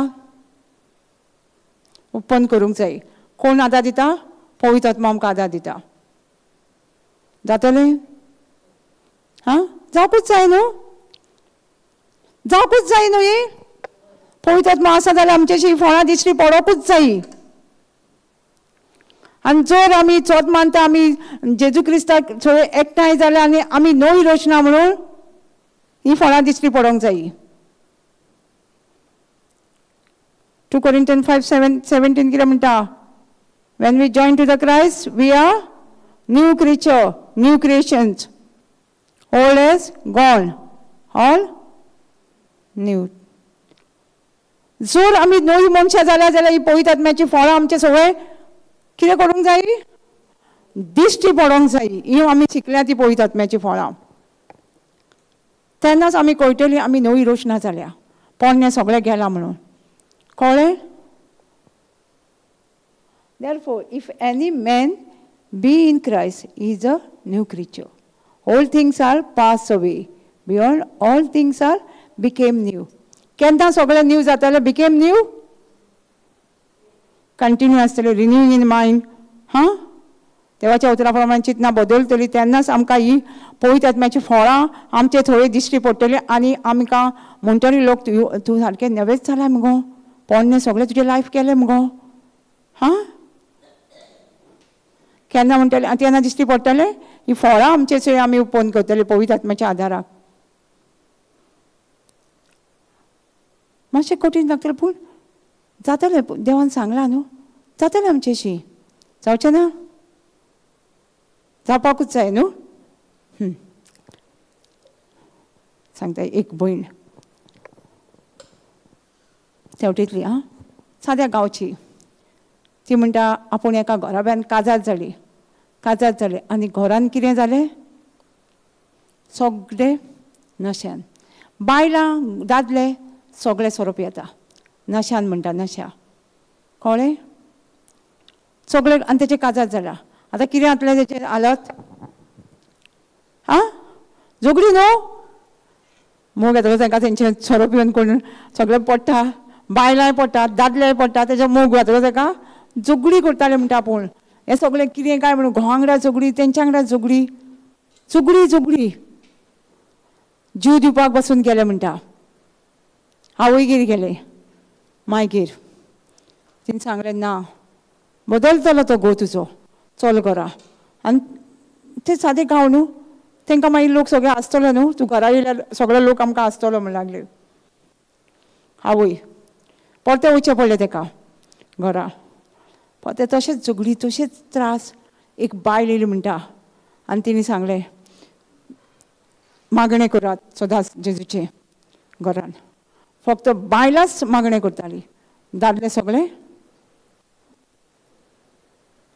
ओपन करूंक जाय. कोण आदार दिता? पवित्र आत्मा आमकां आदार दिता. जातलें? हां, जावकूच जाय न्हू, जावकूच जाय न्हू. ही पवित्र आत्मा आसा जाल्यार आमचेशी फळां दिश्टी पडोकूच जाय. आनी जर आमी चोत मानता आमी जेजू क्रिस्ताक सगळे एकठांय जाल्यार आनी आमी नवी रचना म्हणून ही फळां दिश्टी पडोंक जाय. 2 Corinthians 5:17 कितें म्हणटा? When we join to the Christ we are new creature, new creations, old is gone, all new. जर आमी नवी मनशां जाल्या जाल्यार ही पवित्र आत्म्याची फळां आमचे सगळे कितें करूंक जाय? दिश्टी पडोंक जाय. ही आमी शिकल्या ती पवित्र आत्म्याची फळां. तेन्नाच आमी कळटली आमी नवी रचना जाल्या, पोरणें सगळें गेलां म्हणून. कळ्ळें? Therefore, if any man be in Christ, he is a new creature. Old things are passed away. Beyond all things are became new. केन्ना सगळें न्यू जातालें? Became new? Continue आसतलें, रिन्यूइंग इन मायंड. हां, देवाच्या उतरा प्रमाण चिंतना बदलतली तेन्नाच आमकां ही पवित्र आत्म्याची फळां आमचे थोडे दिश्टी पडटली आनी आमकां म्हणटली लोक तूं सारकें नवेंच जालां मुगो, पोन्नें सगळें तुजें लायफ केलें मुगो. हां केन्ना म्हणटलें आनी तेन्ना दिश्टी पडटलें ही फळां आमचे आमी ओपन करतले पवित्र आत्म्याच्या आदाराक. मातशें कठीण लागतलें पूण जातलें, देवान सांगलां न्हू, जातलें आमचेशी. जावचें ना? जावपाकूच जाय न्हू. सांगता एक भयण तेवटेंतली, आं साद्या गांवची, ती म्हणटा आपूण एका घराब्यान काजार जाली, काजार जाली आनी घरान कितें जालें सगळे नश्यान, बायलां दादले सगळे सोरो पियेता, नश्यान म्हणटा नशा, कळ्ळें सगळे. आनी तेचें काजार जाला. आतां कितें जातलें तेचें हालत? आं झगडी न्हू, मोग येतलो तांकां तेंचे सोरो पिवन कोण सगळे पडटा, बायलांय पडटा, दादलेय पडटा, तेजे मोग जातलो ताका. झगडी करताले म्हणटा आपूण, हें सगळें कितें काय म्हणून घोवा वांगडा झगडी, तेंच्या वांगडा झगडी, झगडी झगडी, जीव दिवपाक बसून गेले म्हणटा. आवयगेर गेले, मायगेर तिणें सांगलें ना बदलतलो तो घोव तुजो, चल घरा. आनी ते सादे गांव न्हू, तांकां मागीर लोक सगळे आसतलो न्हू, तूं घरा येयल्यार सगळे लोक आमकां आसतलो म्हण लागले. आवय परतें वयचें पडलें ताका घरा. परतें तशेंच झगडी, तशेंच त्रास. एक बायल येयली म्हणटा आनी तिणें सांगलें मागणें करात सदांच जेजूचें घरान. फक्त बायलांच मागणें करताली, दादले सगळे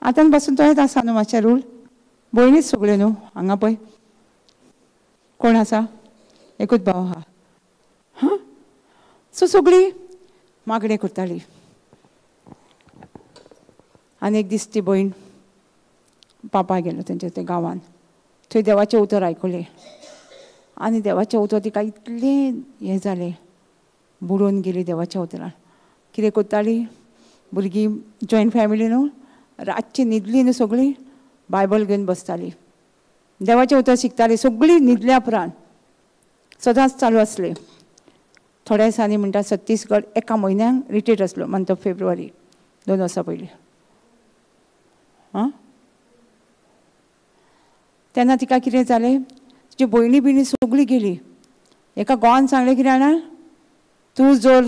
आतां पासून तोच आसा न्हू मातशें रूल. भयणीच सगळ्यो न्हू हांगा पळय कोण आसा, एकूच भाव आहा. हां सो सगळीं मागणें करताली. आनी एक दीस ती भयण पापा गेलो तेंच्या त्या गांवान, थंय देवाचें उतर आयकलें आनी देवाचें उतर तिका इतलें हें जालें, बुडोवन गेली देवाच्या उतरान. कितें करताली भुरगीं जॉयंट फॅमिली न्हू, रातची न्हिदली न्हू सगळीं बायबल घेवन बसताली, देवाचें उतर शिकताली सगळीं न्हिदल्या उपरांत. सदांच चालू आसलें. थोड्या दिसांनी म्हणटा छत्तीसगड एका म्हयन्याक रिट्रीट आसलो, मंथ ऑफ फेब्रुवारी, 2 वर्सां पयलीं. आं तेन्ना तिका कितें जालें, तिची भयणी बियणी सगळीं गेली. एका गोवान सांगलें कितें जाणा, तूं जर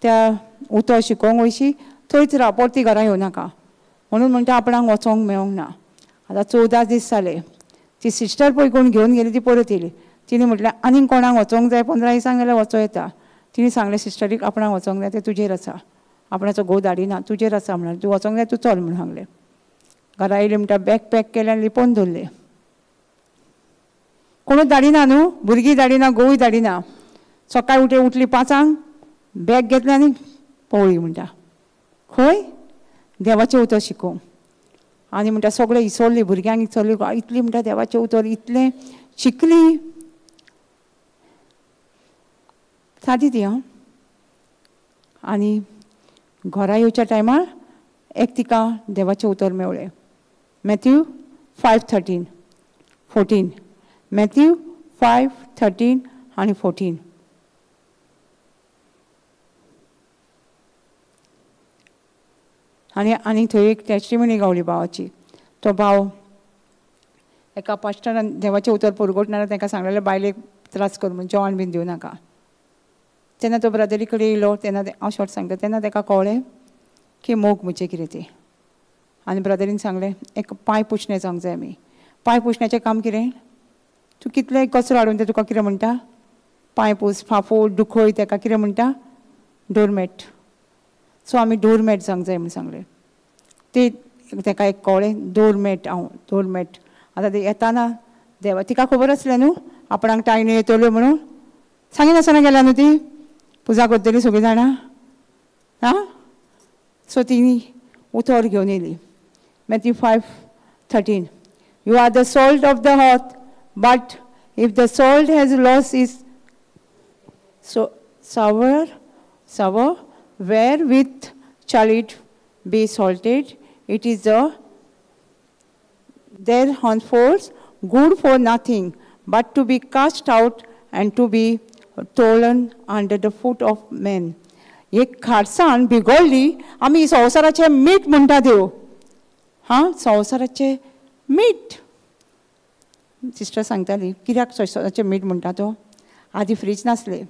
त्या उतर शिकोवंक वयशी थंयच राव, परती घरा येवं नाका. म्हणून म्हणटा आपणाक वचोंक मेळोंक ना. आतां 14 दीस जाले, ती सिस्टर पळय कोण घेवन गेली ती परत येयली. तिणें म्हटलें आनीक कोणाक वचोंक जाय 15 दिसांक जाल्यार वचों येता. तिणें सांगलें सिस्टरीक आपणाक वचोंक जाय तें तुजेर आसा, आपणाचो घोव धाडिना, तुजेर आसा म्हणून, तूं वचोंक जाय तूं चल म्हणून सांगलें. घरा येयली म्हणटा बॅग पॅक केलें आनी लिपोवन दवरलें. कोणूच धाडिना न्हू, भुरगीं धाडिना, घोवूय धाडिना. सकाळी उठली 5 बॅग घेतलें आनी पवळी म्हणटा खंय देवाचें उतर शिकोवंक. आनी म्हणटा सगळें इसोल्ली, भुरग्यांक इसोल्ली, इतली म्हणटा देवाचें उतर इतलें शिकली. सादी ती. हां आनी घरा येवच्या टायमार एक तिका देवाचें उतर मेवळें, मॅथ्यू 5:13 14, मॅथ्यू 5:13 आनी 14. आनी आनी थंय एक टेस्टिमनी गावली भावाची. तो भाव एका पास्टरान देवाचें उतर पुरगोटणार तांकां सांगलेलें बायलेक त्रास कर म्हूण, जेवण बीन दिवं नाका. तेन्ना तो ब्रदरी कडेन येयलो, तेन्ना हांव शॉर्ट सांगता, तेन्ना ताका कळ्ळें की मोग म्हणजे कितें तें. आनी ब्रदरीन सांगलें एक पांय पुसणें जावंक जाय आमी. पांय पुसण्याचें काम कितें, तूं कितलें कचरो हाडून ते तुका कितें म्हणटा, पांय पूस, फाफो दुखय, ताका कितें म्हणटा, डोरमॅट. सो आमी डोरमॅट जावंक जाय म्हूण सांगलें. ते ताका एक कळ्ळें डोरमॅट, हांव डोरमॅट. आतां ते येताना देवा तिका खबर आसलें न्हू आपणाक टायण्यो येतल्यो म्हणून, सांगिनासतना गेल्या न्हू ती पुजा करतली सगळीं जाणां. आं सो ती उतर घेवन येयली, Matthew 5:13, you are the salt of the earth, but if the salt has lost its sour, wherewith shall it be salted? It is a There unfolds good for nothing but to be cast out and to be trodden under the foot of men. एक खारसाण बिगडली आमी संवसाराचें मीठ म्हणटा देव. हां, संवसाराचें मीठ. Sister सांगताली कित्याक संवसाराचें मीठ म्हणटा तो. आदी फ्रीज नासले,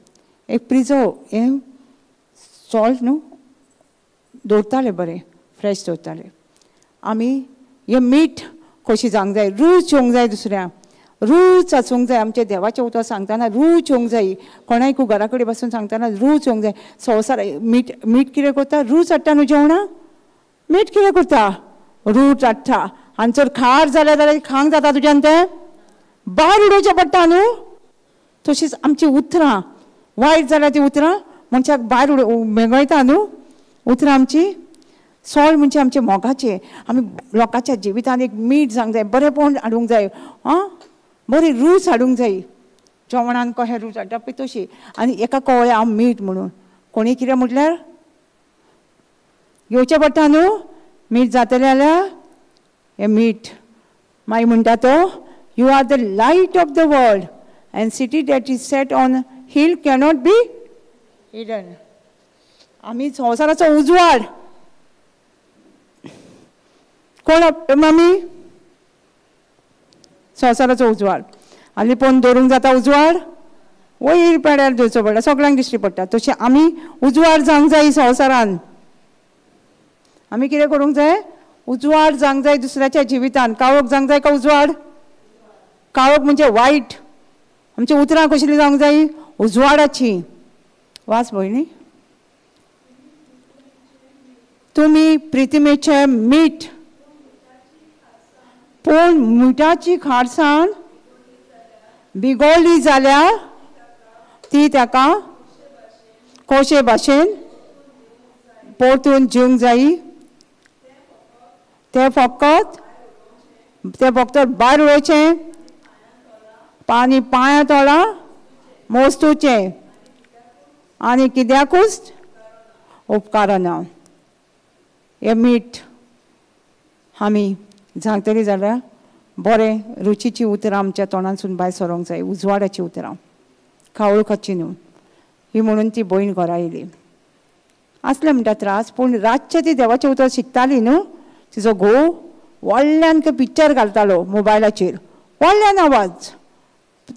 एक प्रिजर्व हें सॉल्ट न्हू दवरताले, बरें फ्रेश दवरताले. आमी हें मीठ कशी जावंक जाय, रूच येवंक जाय, दुसऱ्यांक रूच आसूंक जाय. आमच्या देवाचें उतर सांगतना रूच येवंक जाय, कोणायकू घरा कडेन बसून सांगतना रूच येवंक जाय. संवसार मीठ मीठ कितें करता, रूच हाडटा न्हू जेवणाक. मीठ कितें करता, रूच हाडटा. आनी जर खार जाल्यार जाल्यार खावंक जाता तुज्यान, तें भायर उडोवचें पडटा न्हू. तशीच आमची उतरां वायट जाल्यार ती उतरां मनशाक भायर मेगळटा न्हू. उतरां आमची सॉल्ट म्हणजे आमचे मोगाचें. आमी लोकांच्या जिवितांत एक मीठ जावंक जाय, बरेंपण हाडूंक जाय, आं बरी रूच हाडूंक जाय. जेवणान कशें रूच हाडटा पळय तशी. आनी एका कवळें हांव मीठ म्हणून कोणी कितें म्हटल्यार घेवचें पडटा न्हू. मीठ जातलें जाल्यार हें मीठ. मागीर म्हणटा तो, you are the light of the world and city that is set on hill cannot be hidden. आमी संवसाराचो उजवाड. कोण मामी? संवसाराचो उजवाड. आनी लिपोवन दवरूंक जाता उजवाड? वयर पेड्यार दवरचो पडटा, सगळ्यांक दिश्टी पडटा. तशें आमी उजवाड जावंक जाय संवसारान. आमी कितें करूंक जाय, उजवाड जावंक जाय दुसऱ्याच्या जिवितान. काळोख जावंक जाय काय उजवाड? काळोख म्हणजे वायट. आमची उतरां कसली जावंक जाय, उजवाडाची. वाच भयणी. तुमी प्रितिमेचें मीठ, पूण मिठाची खारसाण बिगोली जाल्यार ती ताका कशे भाशेन परतून जिवंक जायी. तें फकत तें फक्त भायर उडोवचें आनी पांया तोळा मोस्तुचें आनी कित्याकूच उपकारना. हें मीठ आमी जाणटली जाल्यार बरें रुचीची उतरां आमच्या तोंडांतसून भायर सरोंक जाय, उजवाडाची उतरां, कावळखाची न्हू. ही म्हणून ती भयण घरा येयली. आसलें म्हणटा त्रास, पूण रातचें ती देवाचें उतर शिकताली न्हू. तिचो घोव व्हडल्यान पिक्चर घालतालो मोबायलाचेर, व्हडल्यान आवाज.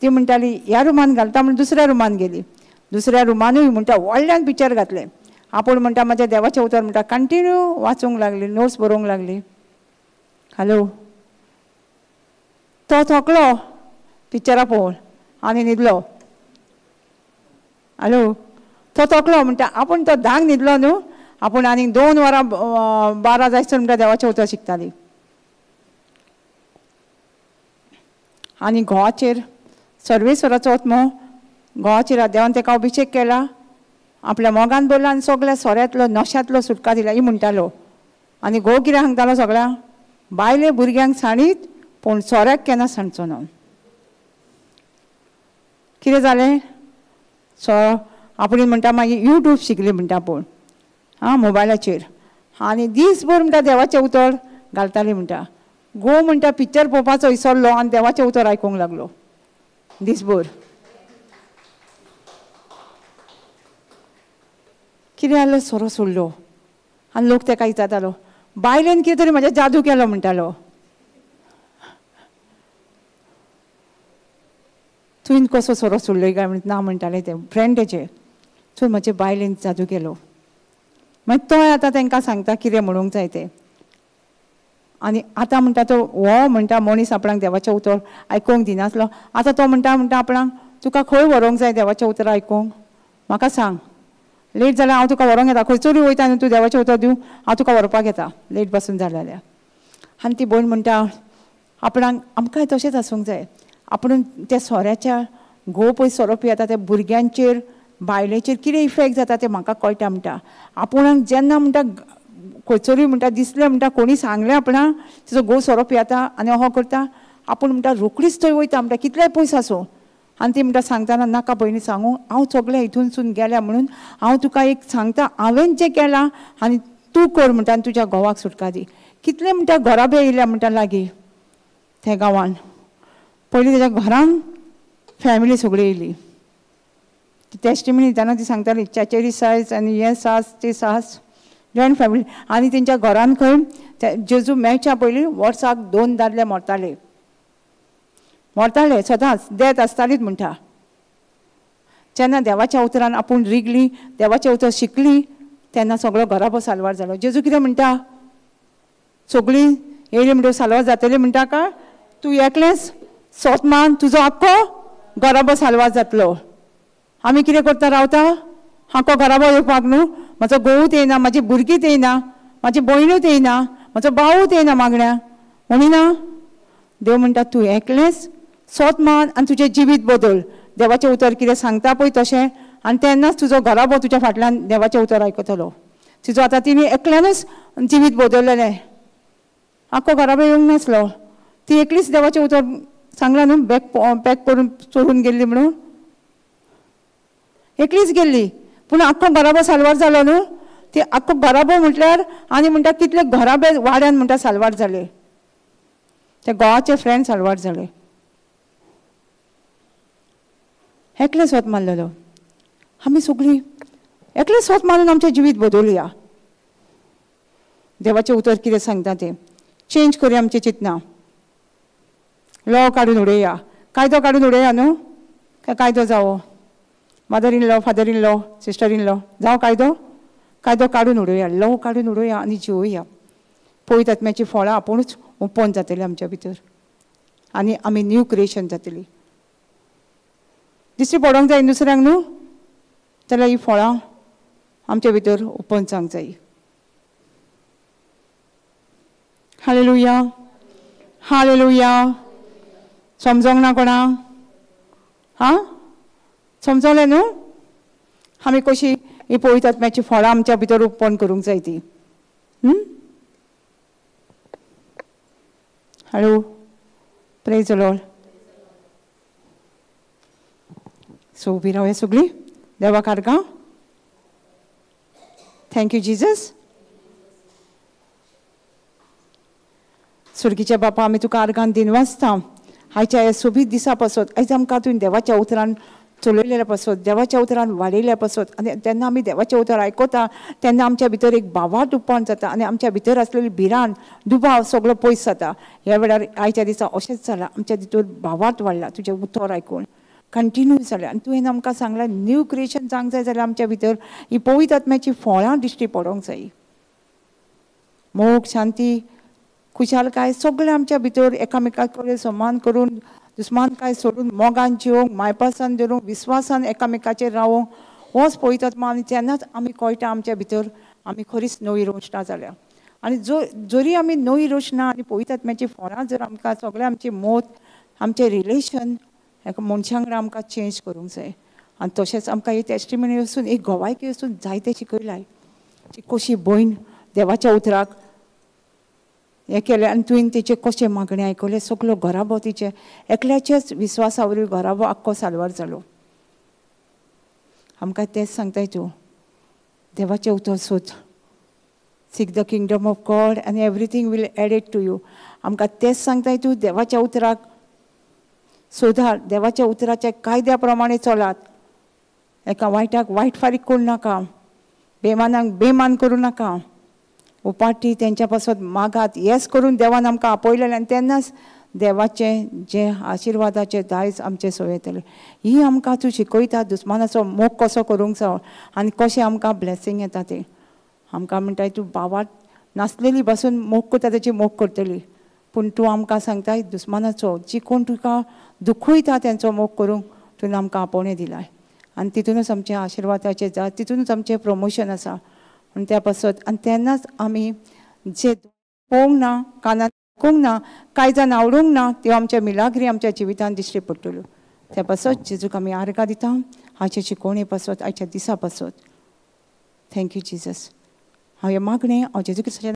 ती म्हणटाली ह्या रुमान घालता म्हण दुसऱ्या रुमान गेली. दुसऱ्या रुमानूय म्हणटा व्हडल्यान पिक्चर घातलें. आपूण म्हणटा म्हाज्या देवाचें उतर म्हणटा कंटिन्यू वाचूंक लागली, नोट्स बरोवंक लागली. हॅलो, तो थकलो पिक्चरां पळोवन आनी न्हिदलो. हॅलो, तो थकलो म्हणटा आपूण तो 10 न्हिदलो न्हू, आपूण आनीक 2 वरां 12 जायसर म्हणटा देवाचें उतर शिकताली. आनी घोवाचेर सर्वेश्वराचो आत्मो घोवाचेर देवान ताका अभिशेक केला, आपल्या मोगान भरला आनी सगळ्या सोऱ्यांतलो नशांतलो सुटका दिला ही म्हणटालो. आनी घोव कितें सांगतालो सगळ्यांक, बायले भुरग्यांक सांडीत पूण सोऱ्याक केन्ना सांडचो ना. कितें जालें, सो आपूण म्हणटा मागीर यूट्यूब शिकली म्हणटा आपूण, आं मोबायलाचेर. आनी दीसभर म्हणटा देवाचें उतर घालताली म्हणटा. घोव म्हणटा पिक्चर पळोवपाचो विसरलो आनी देवाचें उतर आयकूंक लागलो दीसभर. कितें जालें, सोरो सोडलो आनी लोक ताका विचारतालो बायलेन कितें तरी म्हज्या जादू केलो म्हणटालो. तुवें कसो सोरो सोडलो काय म्हण ना म्हणटाले ते फ्रेंड तेचे, सो म्हजे बायलेन जादू केलो. मागीर तो आतां तांकां सांगता कितें म्हणूंक जाय तें. आनी आतां म्हणटा तो हो म्हणटा मनीस आपणाक देवाचें उतर आयकूंक दिनासलो. आतां तो म्हणटा म्हणटा आपणाक तुका खंय व्हरूंक जाय देवाचें उतर आयकूंक, म्हाका सांग. लेट जाल्यार हांव तुका व्हरूंक येता, खंयसरूय वयता न्हू तूं, देवाचें उतर दिवं हांव तुका व्हरपाक येता लेट बसून जालें जाल्यार. आनी ती भयण म्हणटा आपणाक आमकांय तशेंच आसूंक जाय. आपूण त्या सोऱ्याच्या घोव पळय सोरो पियेता त्या भुरग्यांचेर बायलेचेर कितें इफेक्ट जाता तें म्हाका कळटा म्हणटा. आपूण जेन्ना म्हणटा खंयसरूय म्हणटा दिसलें म्हणटा कोणी सांगलें आपणाक तिचो घोव सोरो पियेता आनी अहो करता, आपूण म्हणटा रोखडीच थंय वयता म्हणटा कितलेय पयस आसूं. आनी ती म्हणटा सांगतना नाका भयणी सांगू, हांव सगळें हितूनसून गेल्या म्हणून हांव तुका एक सांगता, हांवें जें केलां आनी तूं कर म्हणटा आनी तुज्या घोवाक सुटका दी. कितलें म्हणटा घराबे येयल्या म्हणटा लागीं, त्या गांवान. पयलीं तेज्या घरान फॅमिली सगळी येयली. ती टेस्टिमनी दितना ती सांगताली चाचेरी सायज आनी हे सास ते सास, जॉयंट फॅमिली. आनी तेंच्या घरान खंय जेजू मेळच्या पयलीं वर्साक 2 दादले मरताले, मरताले सदांच, देत आसतालीच म्हणटा. जेन्ना देवाच्या उतरान आपूण रिगली, देवाचें उतर शिकली, तेन्ना सगळो घराबो साल्वार जालो. जेजू कितें म्हणटा, सगळीं येयली म्हणटकीर साल्वार जातली म्हणटा काय तूं एकलेंच सोत मान, तुजो आख्खो घराबो साल्वार जातलो. आमी कितें करता रावता, आख्खो घराबो येवपाक न्हू, म्हजो घोवूच येयना, म्हाजी भुरगींच येयना, म्हाजी भयणूच येयना, म्हजो भावूच येयना मागण्या म्हणिना. देव म्हणटा तूं एकलेंच सोत मान आनी तुजें जिवीत बदल, देवाचें उतर कितें सांगता पळय तशें, आनी तेन्नाच तुजो घराबो तुज्या फाटल्यान देवाचें उतर आयकतलो. तुजो आतां तिणें एकल्यानूच जिवीत बदललेलें, आख्खो घराबो येवंक नासलो, ती एकलीच देवाचें उतर सांगलां न्हू, बॅग पॅक करून चोरून गेल्ली म्हणून एकलीच गेल्ली, पूण आख्खो घराबो साल्वार जालो न्हू. ती आख्खो घराबो म्हटल्यार आनी म्हणटा कितले घराबे वाड्यान म्हणटा साल्वार जाले, ते गोवाचे फ्रेंड साल्वार जाले. एकलें स्वत मारलेलो. आमी सगळीं एकलें स्वत मारून आमचें जिवीत बदलया. देवाचें उतर कितें सांगता तें चेंज करूया आमचें चिंतना, लॉ काडून उडोवया, कायदो काडून उडोवया न्हू, काय कायदो जावो, mother in law, father in law, sister in law जावं कायदो, कायदो काडून उडोवया, लॉ काडून उडोवया आनी जिवोवया. पवित्र आत्म्याची फळां आपुणूच ओपन जातली आमच्या भितर आनी आमी न्यू क्रिएशन जातली. दिश्टी पडोंक जाय दुसऱ्यांक न्हू, जाल्यार ही फळां आमच्या भितर ओपन जावंक जाय. Hallelujah, hallelujah. समजोंक ना कोणा? हां, समजलें न्हू आमी कशी ही पवित्र आत्म्याची फळां आमच्या भितर ओपन करूंक जाय ती. Hello, praise the Lord. So उबी रावया सगळीं देवाक आर्गां. Thank you Jesus. सुर्गीच्या बापा, आमी तुका आर्गान दिनवासता आयच्या ह्या सोबीत दिसा पासत. आयज आमकां तुवें देवाच्या उतरान चलयलेल्या पासत, देवाच्या उतरान वाडयल्या पासत, आनी तेन्ना आमी देवाचें उतर आयकता तेन्ना आमच्या भितर एक भावार्थ उत्पन्न जाता आनी आमच्या भितर आसलेली भिरांत, दुबाव सगळो पयस जाता. ह्या वेळार आयच्या दिसा अशेंच जालां, आमच्या भितर भावार्थ वाडला तुजें उतर आयकून कंटिन्यू जालें. आनी तुवें आमकां सांगलां न्यू क्रिएशन जावंक जाय जाल्यार आमच्या भितर ही पवित्र आत्म्याची फळां दिश्टी पडोंक जाय. मोग, शांती, खुशालकाय सगळें आमच्या भितर एकामेका कडेन समान करून, दुस्मानकाय सोडून, मोगान जिवंक, मायपासान धरूंक, विस्वासान एकामेकाचेर रावोंक, होच पवित्र आत्मा. आनी तेन्नाच आमी कळटा आमच्या भितर आमी खरीच नवी रोशना जाल्या. आनी जरी आमी नवी रोशना आनी पवित्र आत्म्याची फळां जर आमकां सगळें आमचें मोत, आमचें रिलेशन एका मनशा वांगडा आमकां चेंज करूंक जाय. आनी तशेंच आमकां ही टेस्टिमनी वचून, एक गोवायकी वचून जायतें शिकयलां ती कशी भयण देवाच्या उतराक हें केलें आनी तुवें तेचें कशें मागणें आयकलें, सगलो घराबो तिचें एकल्याच्याच विस्वासा वरवीं घराबो आख्खो साल्वार जालो. आमकां तेंच सांगताय तूं, देवाचें उतर सोद, seek the kingdom of God and everything will added to you. आमकां तेंच सांगताय तूं, देवाच्या उतराक सोदात, देवाच्या उतराच्या कायद्या प्रमाणे चलात, एका वायटाक वायट फारीक करूं नाका, बेमानाक बेमान करूं नाका, उपाटी तेंच्या पासत मागात. येस करून देवान आमकां आपयलेलें आनी तेन्नाच देवाचें जें आशिर्वादाचें दायज आमचें सोय येतलें. ही आमकां तूं शिकयता दुस्मानाचो मोग कसो करूंक जावो आनी कशें आमकां ब्लेसींग येता तें. आमकां म्हणटाय तूं भावात नासलेली पासून मोग करता तेची मोग करतली, पूण तूं आमकां सांगताय दुस्मानाचो जी कोण तुका दुखयता तेंचो मोग करूंक तुवें आमकां आपोवणें दिलाय. आनी तितूनच आमचें आशिर्वादाचें जात, तितूनच आमचें प्रमोशन आसा. आनी त्या पासत आनी तेन्नाच आमी जे पळोवंक ना, कानान आयकूंक ना, कांय जाण आवडूंक ना, त्यो आमच्या मिलाग्री आमच्या जिवितान दिश्टी पडटल्यो. त्या पासत जेजूक आमी आर्गां दिता आयच्या शिकोवणे पासत, आयच्या दिसा पासत. Thank you Jesus. हांव हें मागणें हांव जेजू क्रिस्ताच्या